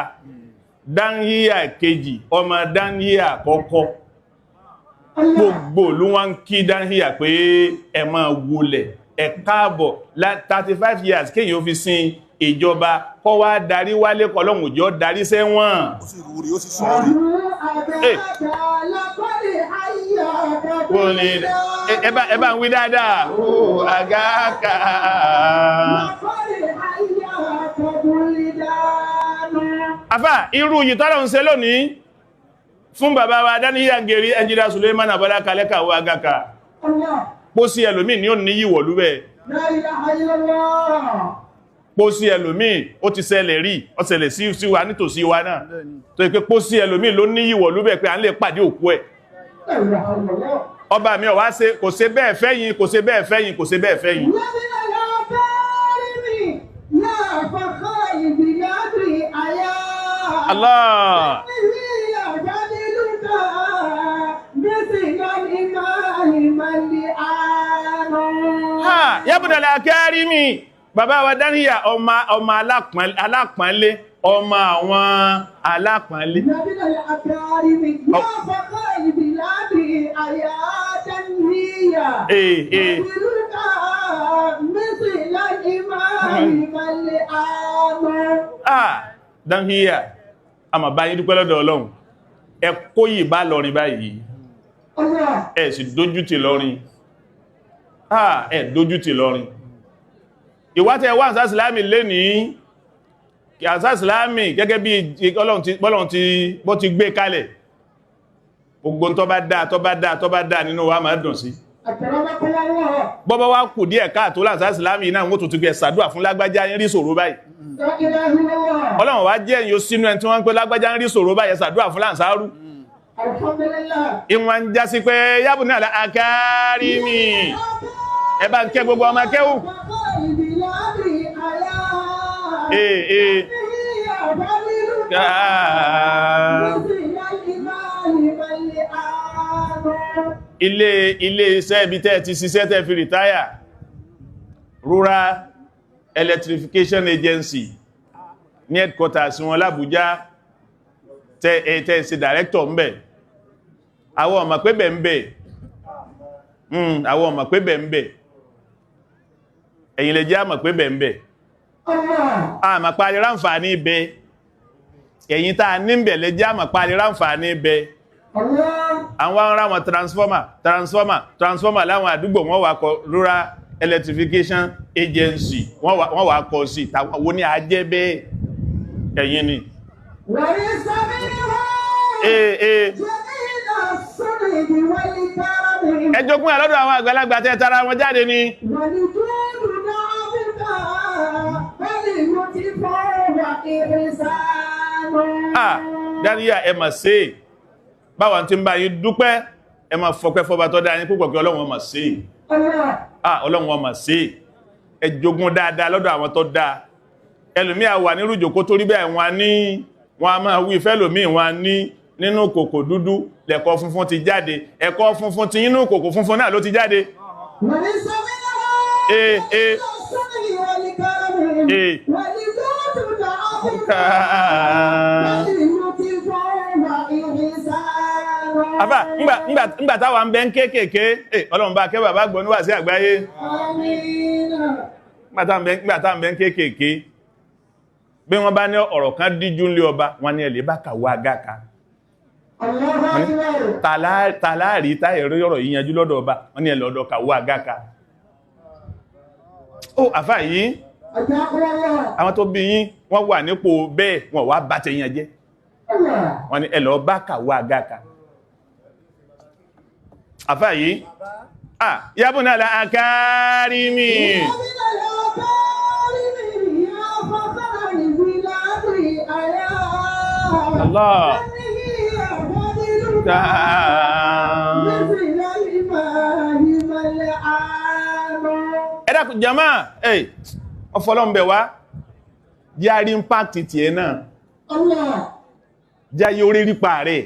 Dáníyà kejì, ọmọ Dáníyà àkọ́kọ́. Gbogbo ló wá ń kí Dáníyà pé ẹ máa wọlẹ̀, ẹ káàbọ̀. 35 years kéyìn ó fi sin ìjọba kọ́ wá darí wálé kọlọ́hùn òjò darí sẹ́wọ̀n. Ó sì rú rí, ó sì sọ rí. Ẹ bá ń wí dáadáa. Ó àgáka. Àfà, irú yìí tọ́lọ̀ ń ṣe lónìí fún bàbá wa Dáníyà Ngèrí, Ẹnjìdá Suleiman Abọ́lá Kalẹ́kà wọ àgáka. Pósí ẹlòmíì ní ò ní yíwọ̀ lúbẹ̀. Pósí ẹlòmíì ó ti ṣẹlẹ̀ rí, ó ṣẹlẹ̀ sí wa nítòsí wa náà. Tó yẹ pé pósí ẹlòmíì ló ní yíwọ̀ lúbẹ̀ pé à ń lè pàdé òkú ẹ̀. Ọba mi ò wá ṣe, kò ṣe bẹ́ẹ̀ fẹ́yìn, kò ṣe bẹ́ẹ̀ fẹ́yìn, kò ṣe bẹ́ẹ̀ fẹ́yìn. Allah. Ha, yabudala akárìmì, bàbá wa Dáníyà ọmọ alápọ̀nlé, ọmọ àwọn alápọ̀nlé. مثل الإمام الآن. Ah, Danhiya, a mà bá yín dúpẹ́ lọ́dọ̀ Ọlọ́run. Ẹ kó yìí bá lọrin báyìí. Allah. Ẹ sì dójú tì lọrin. Ah, ẹ dójú tì lọrin. Ìwátẹ̀ wá Ansar Islami lé ní Ansar Islami gẹ́gẹ́ bí Ọlọ́run ti bó ti gbé kalẹ̀. Gbogbo tó bá dáa, tó bá dáa, tó bá dáa nínú wa máa dùn sí. أكرمكم الله. Bọ́bá wá kù díẹ̀ káàtó l'Ansar Islami náà wọ́n tó ti gbé ṣàdúà fún lágbájá ń rí ṣòro báyìí. لا إله إلا الله. Ọlọ́run wá jẹ́ ẹ̀yin ó sínú ẹni tí wọ́n ń pè lágbájá ń rí ṣòro báyìí ṣàdúà fún l'Ansaru. الحمد لله. Ìwọ̀n ń já sí pé yábù náà àkárí mi. Ẹ bá ń kẹ́ gbogbo ọmọ kẹ́wù. Ee ee. Ilé ilé iṣẹ́ ibi tẹ́ ti ṣiṣẹ́ tẹ́ fi rìtáyà, Rural Electrification Agency ní headquarters wọn l'Abuja, tẹ́ ẹ tẹ́ ṣe director ń bẹ̀. Àwọn ọmọ pé bẹ̀ ń bẹ̀. Àwọn ọmọ pé bẹ̀ ń bẹ̀. Ẹ̀yin lè jẹ́ àmọ̀ pé bẹ̀ ń bẹ̀. Àmọ̀ pa lè ráǹfààní ibẹ̀. Ẹ̀yin tá a ní ń bẹ̀ lè jẹ́ àmọ̀ pa lè ráǹfààní ibẹ̀. Àwọn ará wọn transformer, transformer, transformer láwọn àdúgbò wọ́n wá kọ Rural Electrification Agency, wọ́n wá kọ sí tàwọn wo ní ajẹ́ bẹ́ẹ̀ ẹ̀yin ni. Ee ee. Ẹ jogún ẹ̀ lọ́dọ̀ àwọn àgbàlagbà tẹ́ tara wọn jáde ni. Ah, Dáníyà ẹ mà ṣe é. Báwa tí ń bá yín dúpẹ́, ẹ máa fọpẹ́ fọba tó dá yín púpọ̀ pé Ọlọ́run mà ṣe é. Ah, Ọlọ́run mà ṣe é. Ẹ jogún dáadáa lọ́dọ̀ àwọn tó dáa. Ẹlòmíì á wà nírú ìjòkó torí bẹ́ẹ̀ wọn ní wọn a máa wí fẹ́lòmíì wọn ní nínú kòkò dúdú lẹ̀kọ́ funfun ti jáde. Ẹ̀kọ́ funfun ti inú kòkò funfun náà ló ti jáde. Ee ee. Ee. Àfà, ńgbà táwa ń bẹ ń kéékèèké, Ọlọ́run bá kẹ́ bàbá gbọ́ níwà sí àgbáyé. Ńgbà tá ń bẹ ń kéékèèké, bí wọ́n bá ní ọ̀rọ̀ kan díjú ńlé ọba, wọ́n ní ẹ̀lẹ́ bá kàwọ́ agáka. Tàláàrí táyẹ̀ rí ọ̀rọ̀ yìí yanjú lọ́dọ̀ ọba, wọ́n ní ẹ̀lẹ́ ọ̀dọ̀ kàwọ́ agáka. Ó, àfà yìí, àwọn tó bí yín, wọ́n wà nípò bẹ́ẹ̀, wọ́n wá bá tẹ̀yìn jẹ́. Wọ́n ní ẹ̀lọ́ bá kàwọ́ agáka. Àfà yìí, ah, yábùn náà àkárí mi. Allah. Ẹ dákun jàmá, ẹ̀, ọfọlọ́m̀bẹ̀ wá, jẹ́ a rí impact ti ẹ náà. Jẹ́ ayé orí rípa rẹ̀.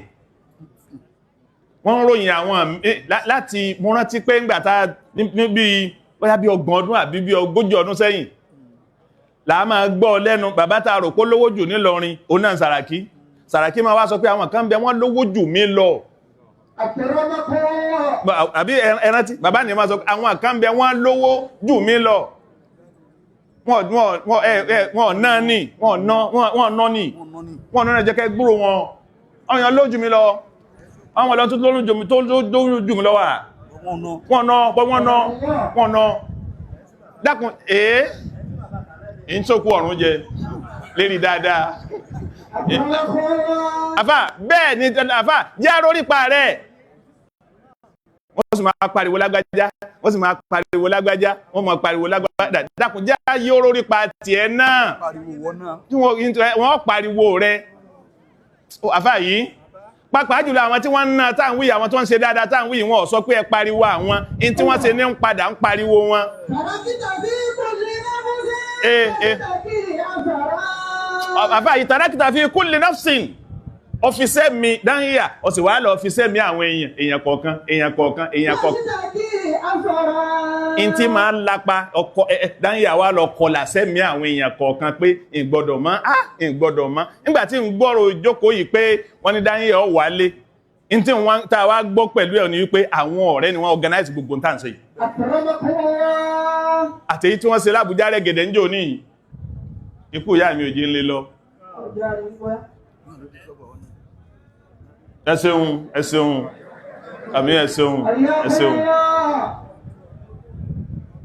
Wọ́n ròyìn àwọn láti mo rántí pé ńgbà tá níbi bóyá bí 30 ọdún àbí bí 40 ọdún sẹ́yìn là máa gbọ́ lẹ́nu bàbá tá rò pé lówó jù nílọrin, òun náà Sàràkí. Sàràkí máa wá sọ pé àwọn kan bẹ wọ́n lówó jù mí lọ. Àbí ẹ rántí bàbá ní máa sọ pé àwọn kan bẹ wọ́n lówó jù mí lọ. Wọ́n náà ní, wọ́n ná ní, wọ́n náà jẹ́ kẹ́ gbúrò wọn. Àwọn èèyàn lójú mi lọ. Àwọn ọ̀lọ́ tó lójú mi lọ wà. Wọ́n ná, wọ́n ná, wọ́n ná. Dákun, èé, in tó kú ọ̀run jẹ, lérí dáadáa. Àfà, bẹ́ẹ̀ ni, àfà, jẹ́ rórípa rẹ̀. Wọ́n sì máa pariwo lágbájá, wọ́n sì máa pariwo lágbájá, wọ́n máa pariwo lágbájá. Dákun, jẹ́ yóò rórípa tiẹ̀ náà. Wọ́n pariwo rẹ̀. Àfà yìí, pàápàá jùlọ àwọn tí wọ́n ń ná tá ń wí, àwọn tó ń ṣe dáadáa tá ń wí, wọ́n sọ pé ẹ pariwo àwọn, in tí wọ́n ṣe ní ń padà ń pariwo wọn. Àfà yìí, tarakta fi kulli nafsin, ọfisẹ́ mi dáhìyà, ó sì wá lọ ọfisẹ́ mi àwọn èèyàn, èèyàn kọ̀ọ̀kan, èèyàn kọ̀ọ̀kan, èèyàn kọ̀ọ̀kan. In tí máa ń lapa ọkọ̀ dáhìyà wá lọ kọlà sẹ́mi àwọn èèyàn kọ̀ọ̀kan pé ìgbọ́dọ̀ mọ́, á ìgbọ́dọ̀ mọ́. Nígbà tí ń gbọ́rọ̀ ìjókòó yìí pé wọ́n ní dáhìyà ó wálé, in tí wọ́n tá a wá gbọ́ pẹ̀lú ẹ̀ ní wípé àwọn ọ̀rẹ́ ni wọ́n organize gbogbo tá à ń ṣe yìí. Àtèyí tí wọ́n ṣe l'Ábújá rẹ̀ gẹ̀dẹ̀ ń jò ní ikú ìyá mi ò jí ń lé lọ. Ẹ ṣeun, ẹ ṣeun, àmì, ẹ ṣeun, ẹ ṣeun.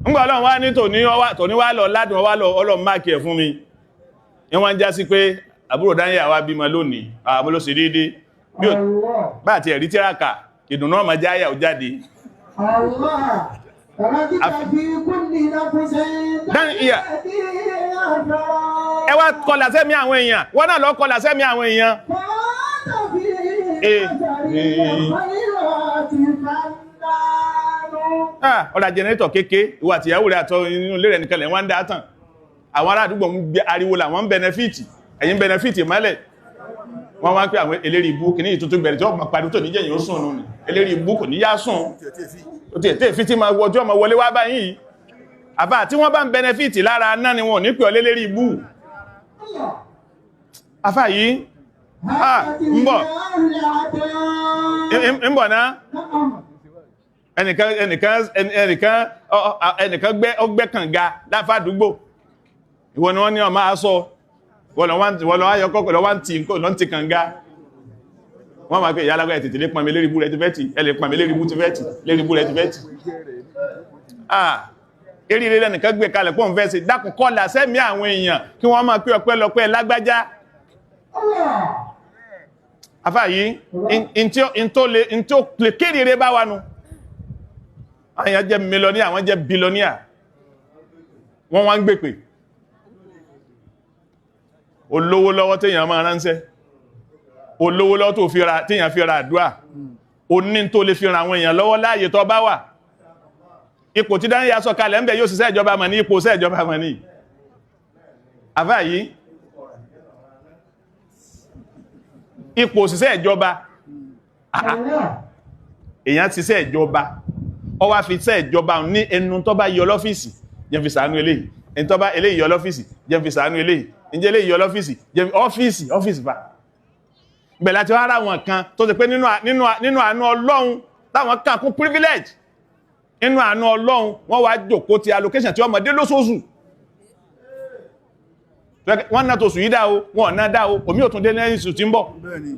Ńgbà Ọlọ́run wá ní tòní tòní wá lọ ládùn wá lọ, Ọlọ́run máàkì ẹ̀ fún mi ní wọ́n ń já sí pé àbúrò dáyà wá bímọ lónìí, àmọ́ ló ṣe déédé bí ó bá àti ẹ̀rí tíráka ìdùnnú ọmọ jáyà ó jáde. الله تركت في كل نفس Dan iya. Ẹ wá kọlà sẹ́mi àwọn èèyàn, wọ́n náà lọ kọlà sẹ́mi àwọn èèyàn. Eh, eh. Ah, ọ̀rà jẹnẹrétọ̀ kéke, ìwà àtìyàwó rẹ̀ àtọ inú ilé rẹ̀ nìkan lẹ̀ wọ́n ń dá tàn. Àwọn ará àdúgbò ń gbé ariwo làwọn ń bẹnẹfìtì, ẹ̀yin bẹnẹfìtì mọ́lẹ̀. Wọ́n wá ń pè àwọn eléri ibú kìíní ìtútù bẹ̀rẹ̀ tí wọ́n máa pariwo tó níjẹ̀yìn ó sùn nù ní eléri ibú kò ní yá sùn. Ó ti ètè ìfitì máa wọ ọjọ́ ọmọ wọlé wá báyìí yìí. Àbá tí wọ́n bá ń bẹnẹfìtì lára náà ni wọn ò ní pè ọ́ lélérí ibú. Àfà yìí, ah, ń bọ̀, ń bọ̀ náà. Ẹnìkan ẹnìkan gbẹ́ ọgbẹ́ kànga láfàdúgbò, ìwọ ni wọ́n ní ọmọ aṣọ, wọ́n lọ ayọ́kọ́ lọ wá ń ti lọ ń ti kànga. Wọ́n máa pé ìyá alágbà tètè lè pọnmi lérí ibú rẹ̀ ti fẹ́ tì, ẹ lè pọnmi lérí ibú ti fẹ́ tì, lérí ibú rẹ̀ ti fẹ́ tì. Ah, eré ilé lẹ́nìkan gbé kalẹ̀ pọ́n fẹ́ sí. Dákun, kọlà sẹ́mi àwọn èèyàn kí wọ́n máa pé ọpẹ́lọpẹ́ lágbájá. Afá yìí, in tó lè kéde bá wa nu, àwọn èèyàn jẹ́ mílíọ̀níà, àwọn jẹ́ bílíọ̀níà, wọ́n wá ń gbèpè. Olówó lọ́wọ́ téèyàn máa ránṣẹ́, olówó lọ́wọ́ tó fi ra, téèyàn fi ra àdúrà, oní tó lè fi ran àwọn èèyàn lọ́wọ́ láàyè tó bá wà. Ipò tí dáníyà sọ kalẹ̀ ń bẹ̀ yóò ṣiṣẹ́ ìjọba mọ̀ ní ipò iṣẹ́ ìjọba mọ̀ ní. Àfá yìí, ipò òṣìṣẹ́ ìjọba, èèyàn ti ṣiṣẹ́ ìjọba, ó wá fi iṣẹ́ ìjọba ní ẹnu tó bá yọ lọ́fíìsì jẹ́ fi ṣàánú eléyìí, ẹni tó bá eléyìí yọ lọ́fíìsì jẹ́ fi ṣàánú eléyìí, ǹjẹ́ eléyìí yọ lọ́fíìsì jẹ́ fi ọ́fíìsì ọ́fíìsì bá bẹ̀rẹ̀ láti wá ara wọn kan tó ṣe pé nínú àánú Ọlọ́run táwọn kàn kún privilege, nínú àánú Ọlọ́run, wọ́n wá jòkó ti allocation tí ọmọdé lóṣooṣù, wọ́n ná tóṣù yìí dá o, wọ́n ná dá o, omi ò tún dé lẹ́yìn oṣù tí ń bọ̀.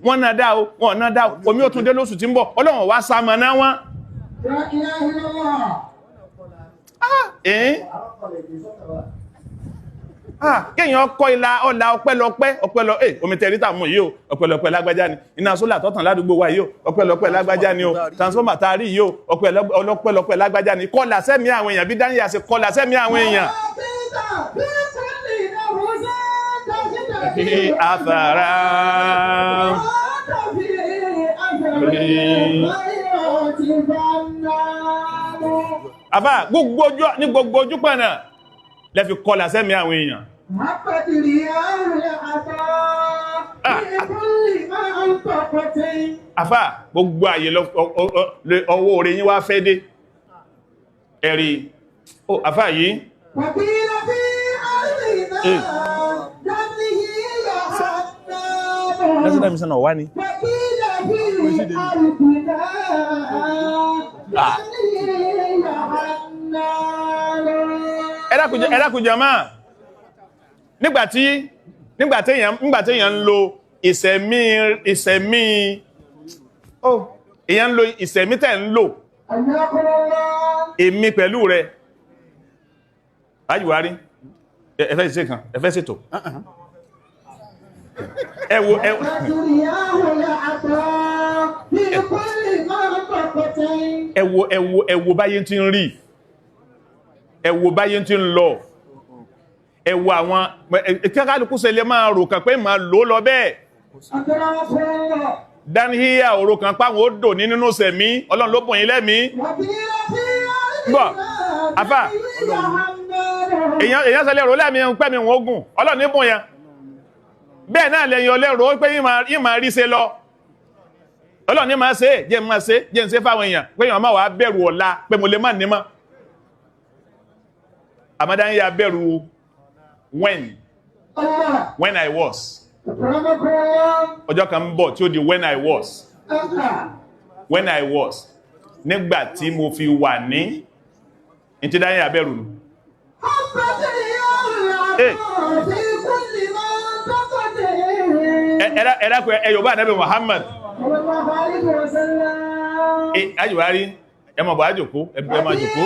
Wọ́n ná dá o, wọ́n ná dá o, omi ò tún dé lóṣù tí ń bọ̀. Ọlọ́run wá sá mọ́ náà wọ́n. لا إله إلا الله. Ẹ̀ẹ́n, ah, kéèyàn kọ́ ilá ọ̀la ọpẹ́lọpẹ́ ọpẹ́lọ ẹ̀ omi tẹ̀rí tà mú yìí o, ọpẹ́lọpẹ́ lágbájá ni. Iná sólà tọ́tàn ládùúgbò wa yìí o, ọpẹ́lọpẹ́ lágbájá ni o. Transformer tá a rí yìí o, ọpẹ́lọpẹ́ lágbájá ni. Kọlà sẹ́mi àwọn èèyàn bí dáníyà ṣe kọlà sẹ́mi àwọn èèyàn. في كل نفس تجد Fi àfàrà في أثر الخيرات فنان. Àfà gbogbo ojú ní gbogbo ojú pọ̀nà lẹ́fi kọlà sẹ́mi àwọn èèyàn. هبت رياح العطاء في كل ما أنفقت. Àfà gbogbo àyè ọwọ́ orí yín wá fẹ́ dé ẹ̀rí ó àfà yìí. وقيل في أرضنا إيه. دمه يا حنان. Mission wá ní. وقيل في أرضنا دمه يا حنان. Ẹ dákun jàmáà, nígbàtí èèyàn ń lo ìṣẹ̀mí ó èèyàn ń lo ìṣẹ̀mí tẹ̀ ń lò. حياكم الله. Èmi pẹ̀lú rẹ̀ ayíwárí ẹ fẹ́ ṣe kan, ẹ fẹ́ ṣètò, ẹ wo ẹ هبت رياح العطاء في كل منطقة. Ẹ wo báyé tí ń rí, ẹ wo báyé tí ń lọ, ẹ wo àwọn kíkálukú ṣe lè máa rò kàn pé máa lò ó lọ bẹ́ẹ̀. أكرمكم الله. Dáníhíyà òrò kan páwọn ó dò ní nínú sẹ̀mí, Ọlọ́run ló bùn yín lẹ́mí. وقيل في Gbọ́, أرضنا àfà. دمه يا حنان. Èèyàn sẹlẹ̀ rò lẹ́mí ń pẹ́ mi wọ́n ogun, Ọlọ́run ní bùn yẹn. Bẹ́ẹ̀ náà lẹ́yìn ọlẹ́rò pé yín máa rí ṣe lọ, Ọlọ́run ní máa ṣe é, jẹ́ máa ṣe, jẹ́ ń ṣe fáwọn èèyàn pé èèyàn máa wà bẹ̀rù ọ̀la pé mo lè má ní mọ́. Àmọ́dáyé bẹ̀rù when الله. when I was. أكرمكم الله. Ọjọ́ kan ń bọ̀ tí ó di when I was. الله. When I was, nígbà tí mo fi wà ní ìtí dáyé abẹ́rù nù. Eh. Ẹ dákun, ẹ Yorùbá Ànábì Muhammad. Ẹ ayùwárí, ẹ mọ̀ bọ̀ á jòkó, ẹ máa jòkó.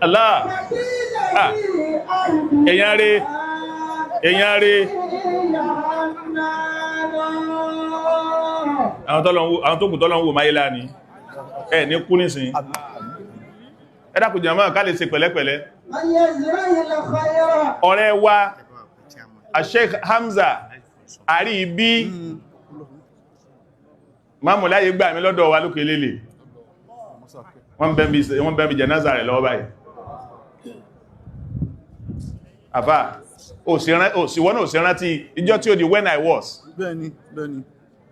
Allah. Ah. Èèyàn rí, èèyàn rí. Àwọn tó kù tọ́lọ́ ń wò máyé láàní. Ẹ ní kú nísìn. Ẹ dákun jàmáà, ká lè ṣe pẹ̀lẹ́pẹ̀lẹ́. Ọ̀rẹ́ wa, Sheikh Hamza, àrí ibi, máàmù láyé gbà mí lọ́dọ̀ wa lókè lélẹ̀. Wọ́n bẹ́ bí jẹ̀náza rẹ̀ lọ́wọ́ báyìí. Àfá, òsìwọ́n náà sí rántí ìjọ tí ó di when I was. Bẹ́ẹ̀ni, bẹ́ẹ̀ni.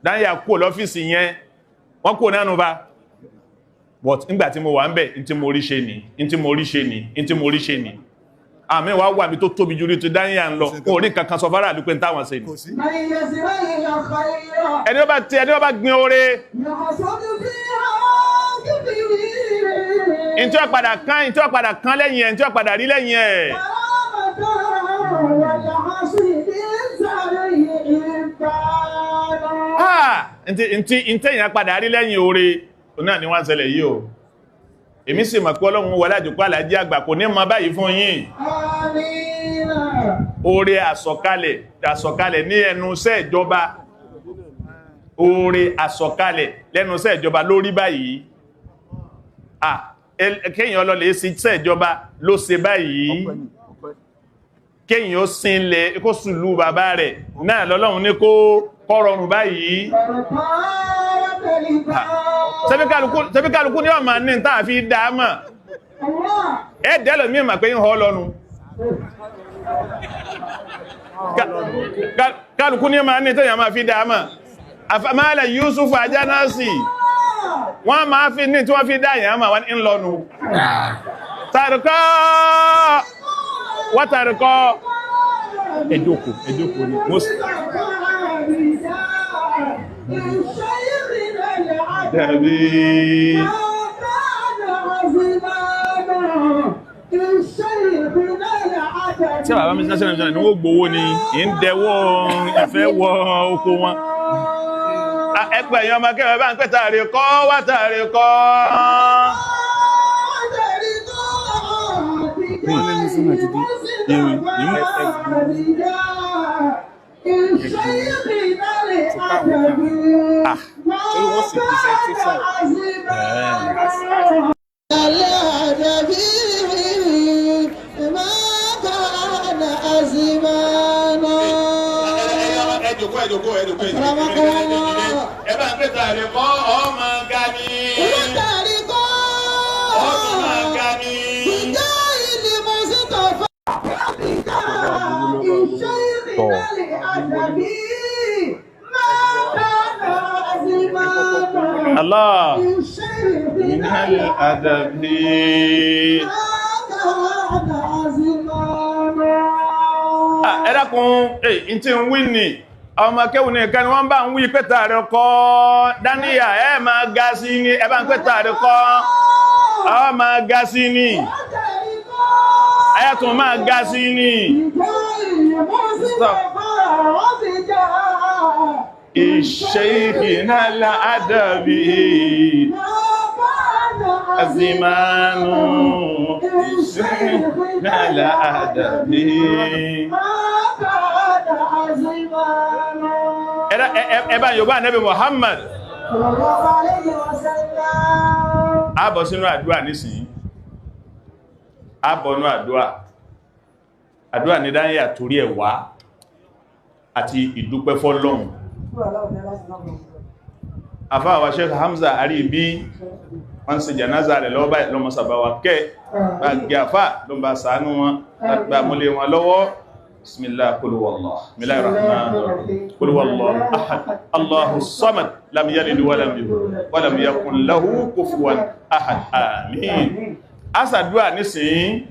Dáníyà kúrò lọ́fíìsì yẹn, wọ́n kúrò nánú bá. But nígbà tí mo wà ń bẹ̀, in tí mo rí ṣe ní, in tí mo rí ṣe ní, in tí mo rí ṣe ní. Àmì wá wà mí tó tóbi jù rí ti Dáníyà ń lọ, kò rí kankan sọ fárá àdúpẹ́ táwọn ṣe ní. Kò sí. Ẹni ó bá ti, ẹni ó bá gbin oore, in tí ó padà kán, in tí ó padà kán lẹ́yìn ẹ̀, in tí ó padà rí lẹ́yìn ẹ̀. Ah, ntí ntí èèyàn padà rí lẹ́yìn oore, òun náà ni wọ́n ń ṣẹlẹ̀ yìí o. Èmi sì mọ̀ pé Ọlọ́run wọlé àjòkó àlàájì àgbà kò ní mọ báyìí fún yín. Oore àsọ̀kalẹ̀, àsọ̀kalẹ̀ ní ẹnu iṣẹ́ ìjọba. Oore àsọ̀kalẹ̀ lẹ́nu iṣẹ́ ìjọba lórí báyìí. Ah, kéèyàn lọ lè ṣe iṣẹ́ ìjọba ló ṣe báyìí. Ọpẹ́ ni, ọpẹ́. Kéèyàn ó sinlẹ̀ kó sùlù bàbá rẹ̀ náà lọ́lọ́run ní kó kó rọrùn báyìí. Ṣebí kálukú ní ọmọ ní táà fi dá mọ̀. Ẹ dẹ́lò mí mà pé ń họ lọ́nu. Kálukú ní ọmọ ní tẹ́yàn máa fi dá mọ̀. Àfàmàlẹ̀ Yusuf Ajánásì, wọ́n máa fi ní tí wọ́n fi dá yàn mà wọ́n ń lọ́nu. Tàríkọ́, wọ́n tàríkọ́. Ẹ jókòó, ẹ jókòó ni. Mo Dàbí. Tí bàbá mi sásẹ́nà ìjọba ni wọ́n gbowó ni, ì ń dẹwọ́ ìfẹ́ wọ oko wọn. Ẹgbẹ̀ èèyàn ọmọ akẹ́wẹ̀ bá ń pẹ́ tààrí kọ́ wá tààrí kọ́. Torí wọ́n sì presentation. Ẹ jòkó, ẹ jòkó, ẹ jòkó, ẹ jòkó. Ẹ bá ń pẹ́ tààrí kọ́ ọmọ ga ni. Ọmọ ga ni. Allah. Minal adabi. Ẹ dákun, ẹ̀ tí ń wí ní ọmọ akẹ́wù ní ìkẹni wọ́n bá ń wí pẹ́ta rẹ̀ kọ́ Dáníyà, ẹ máa ga sí ní, ẹ bá ń pẹ́ta rẹ̀ kọ́, ọ máa ga sí ní, ẹ tún máa ga sí ní. Stop. Ìṣe àdàbí azimanu ìṣe àdàbí. Ẹ bá Yorùbá Ànábì Muhammad. A bọ̀ sínú àdúrà nísìnyí. A bọ̀ nú àdúrà. Àdúrà ní Dáníyà torí ẹ̀ wá àti ìdúpẹ́ fọ́lọ́hun. Àfáà wa Sheikh Hamza Aribi, wọ́n ṣe jànáza rẹ̀ lọ́wọ́ báyìí, lọ́mọ sàbáwà kẹ́ bá gẹ àfáà ló ń bá ṣàánú wọn, bá múlé wọn lọ́wọ́. Bismillah, qul huwallah, bismillahir rahmanir rahim, qul huwallahu ahad, Allahu samad, lam yalid wa lam yulad wa lam yakun lahu kufuwan ahad, àmín. A ṣàdúrà nísìnyí,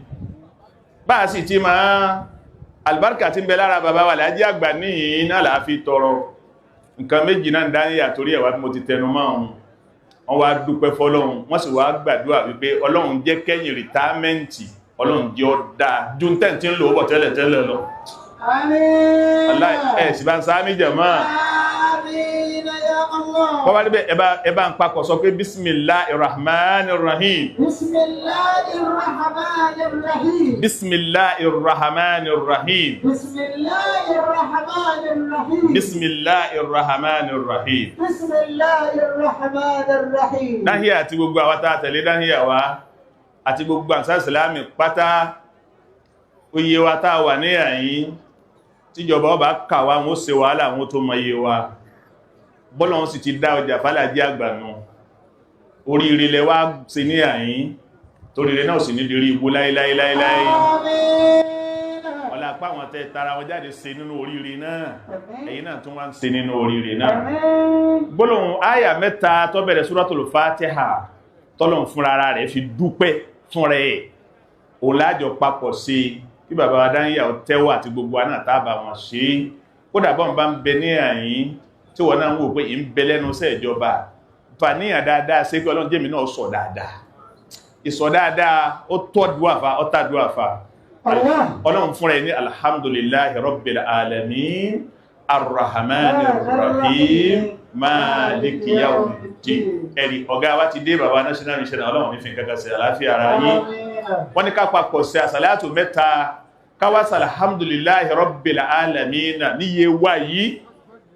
bá a sì ti máa albarka tí ń bẹ lára bàbá wa Láàjì Àgbà níyìn náà là á fi tọrọ nǹkan méjì náà Dáníyà torí ẹ̀wà bí mo ti tẹnu mọ́ ọ̀hún. Wọ́n wá dúpẹ́ fọ́lọ́run, wọ́n sì wá gbàdúrà wípé Ọlọ́run jẹ́ kẹ́yìn rìtámẹ́ǹtì, Ọlọ́run jẹ́ ó dáa ju tẹ́ǹtì ń lò ó bọ̀ tẹ́lẹ̀ tẹ́lẹ̀ lọ. Àmín. Aláì ẹ̀ sì bá ń sáámi jẹ̀mọ́. Àmín ya Allah. Wọ́n bá níbẹ̀ ẹ bá ń papọ̀ sọ pé bismillahir rahmanir rahim. Bismillahir rahmanir rahim. Bismillahir rahmanir rahim. Bismillahir rahmanir rahim. Bismillahir rahmanir rahim. Bismillahir rahmanir rahim. Dáhíà àti gbogbo àwọn tá a tẹ̀lé dáhíà wa àti gbogbo àǹsá ìsìlámì pátá, oyè wa tá a wà ní àyín, tíjọba ọba kà wá, wọn ó ṣe wàhálà wọn tó mọ iye wa. Bọ́lọ̀ wọn sì ti dá ọjà fàlàjí àgbànú. Oríire lẹ wá ṣe ní àyín, toríire náà sì ní dirí ibú láíláíláíláí. Àmín. Ọlá apá àwọn tẹ tara wọn jáde ṣe nínú oríire náà, ẹ̀yin náà tún wá ń ṣe nínú oríire náà. Àmín. Gbólóhùn àyà mẹ́ta tó bẹ̀rẹ̀ Suratul Fatiha tọ́lọ̀n fúnra ara rẹ̀ fi dúpẹ́ fúnra ẹ̀, òun lájọ papọ̀ sí kí bàbá wa dáníyà tẹ́wọ́ àti gbogbo wa náà tábà wọn ṣe é. Kódà bọ́n bá ń bẹ ní àyín tí wọ́n náà ń wò pé ì ń bẹ lẹ́nu iṣẹ́ ìjọba, fàníyàn dáadáa ṣe pé Ọlọ́run jẹ́mi náà sọ dáadáa, ìsọ dáadáa ó tọ́ dùàfà, ó tà dùàfà. Allah. Ọlọ́run fúnra ẹ̀ ní alhamdulillahi rabbil alamin arrahmanir rahim maliki yawmiddin. Ẹ̀rí ọ̀gá wa ti dé, bàbá national mission, Ọlọ́run ní fi nǹkan kan ṣe àlàáfíà ara yín. Wọ́n ní ká papọ̀ sí àsàlátù mẹ́ta, káwàsà alhamdulillahi rabbil alamin níye wá yìí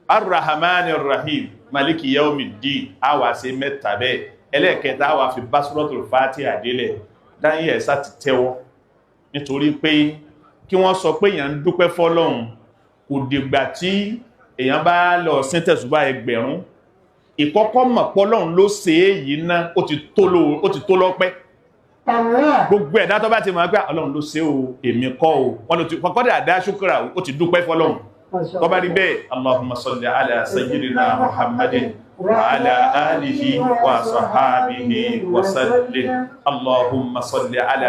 arrahmanir rahim maliki yawmiddin, a wà sí mẹ́ta bẹ́ẹ̀. Ẹlẹ́ẹ̀kẹta a wà fi bá suratul Fatiha délẹ̀. Dáyé ẹ̀sà ti tẹ́wọ́ nítorí pé kí wọ́n sọ pé èèyàn ń dúpẹ́ fọ́lọ́run kò dìgbà tí èèyàn bá lọ sí tẹ̀sùbá ẹgbẹ̀rún. Ìkọ́kọ́ mọ̀ pọ́lọ́run ló ṣe é yìí ná, ó ti tó lọ́pẹ́. Allah. Gbogbo ẹ̀dá tó bá ti mọ̀ pé Ọlọ́run ló ṣe o, èmi kọ́ o, wọ́n ló ti kọ́kọ́ dà ṣúkúrà, ó ti dúpẹ́ fọ́lọ́run. Tó bá rí bẹ́ẹ̀, Allahumma salli ala sayyidina Muhammadin wa ala alihi wa sahabihi wa sallim. Allahumma salli ala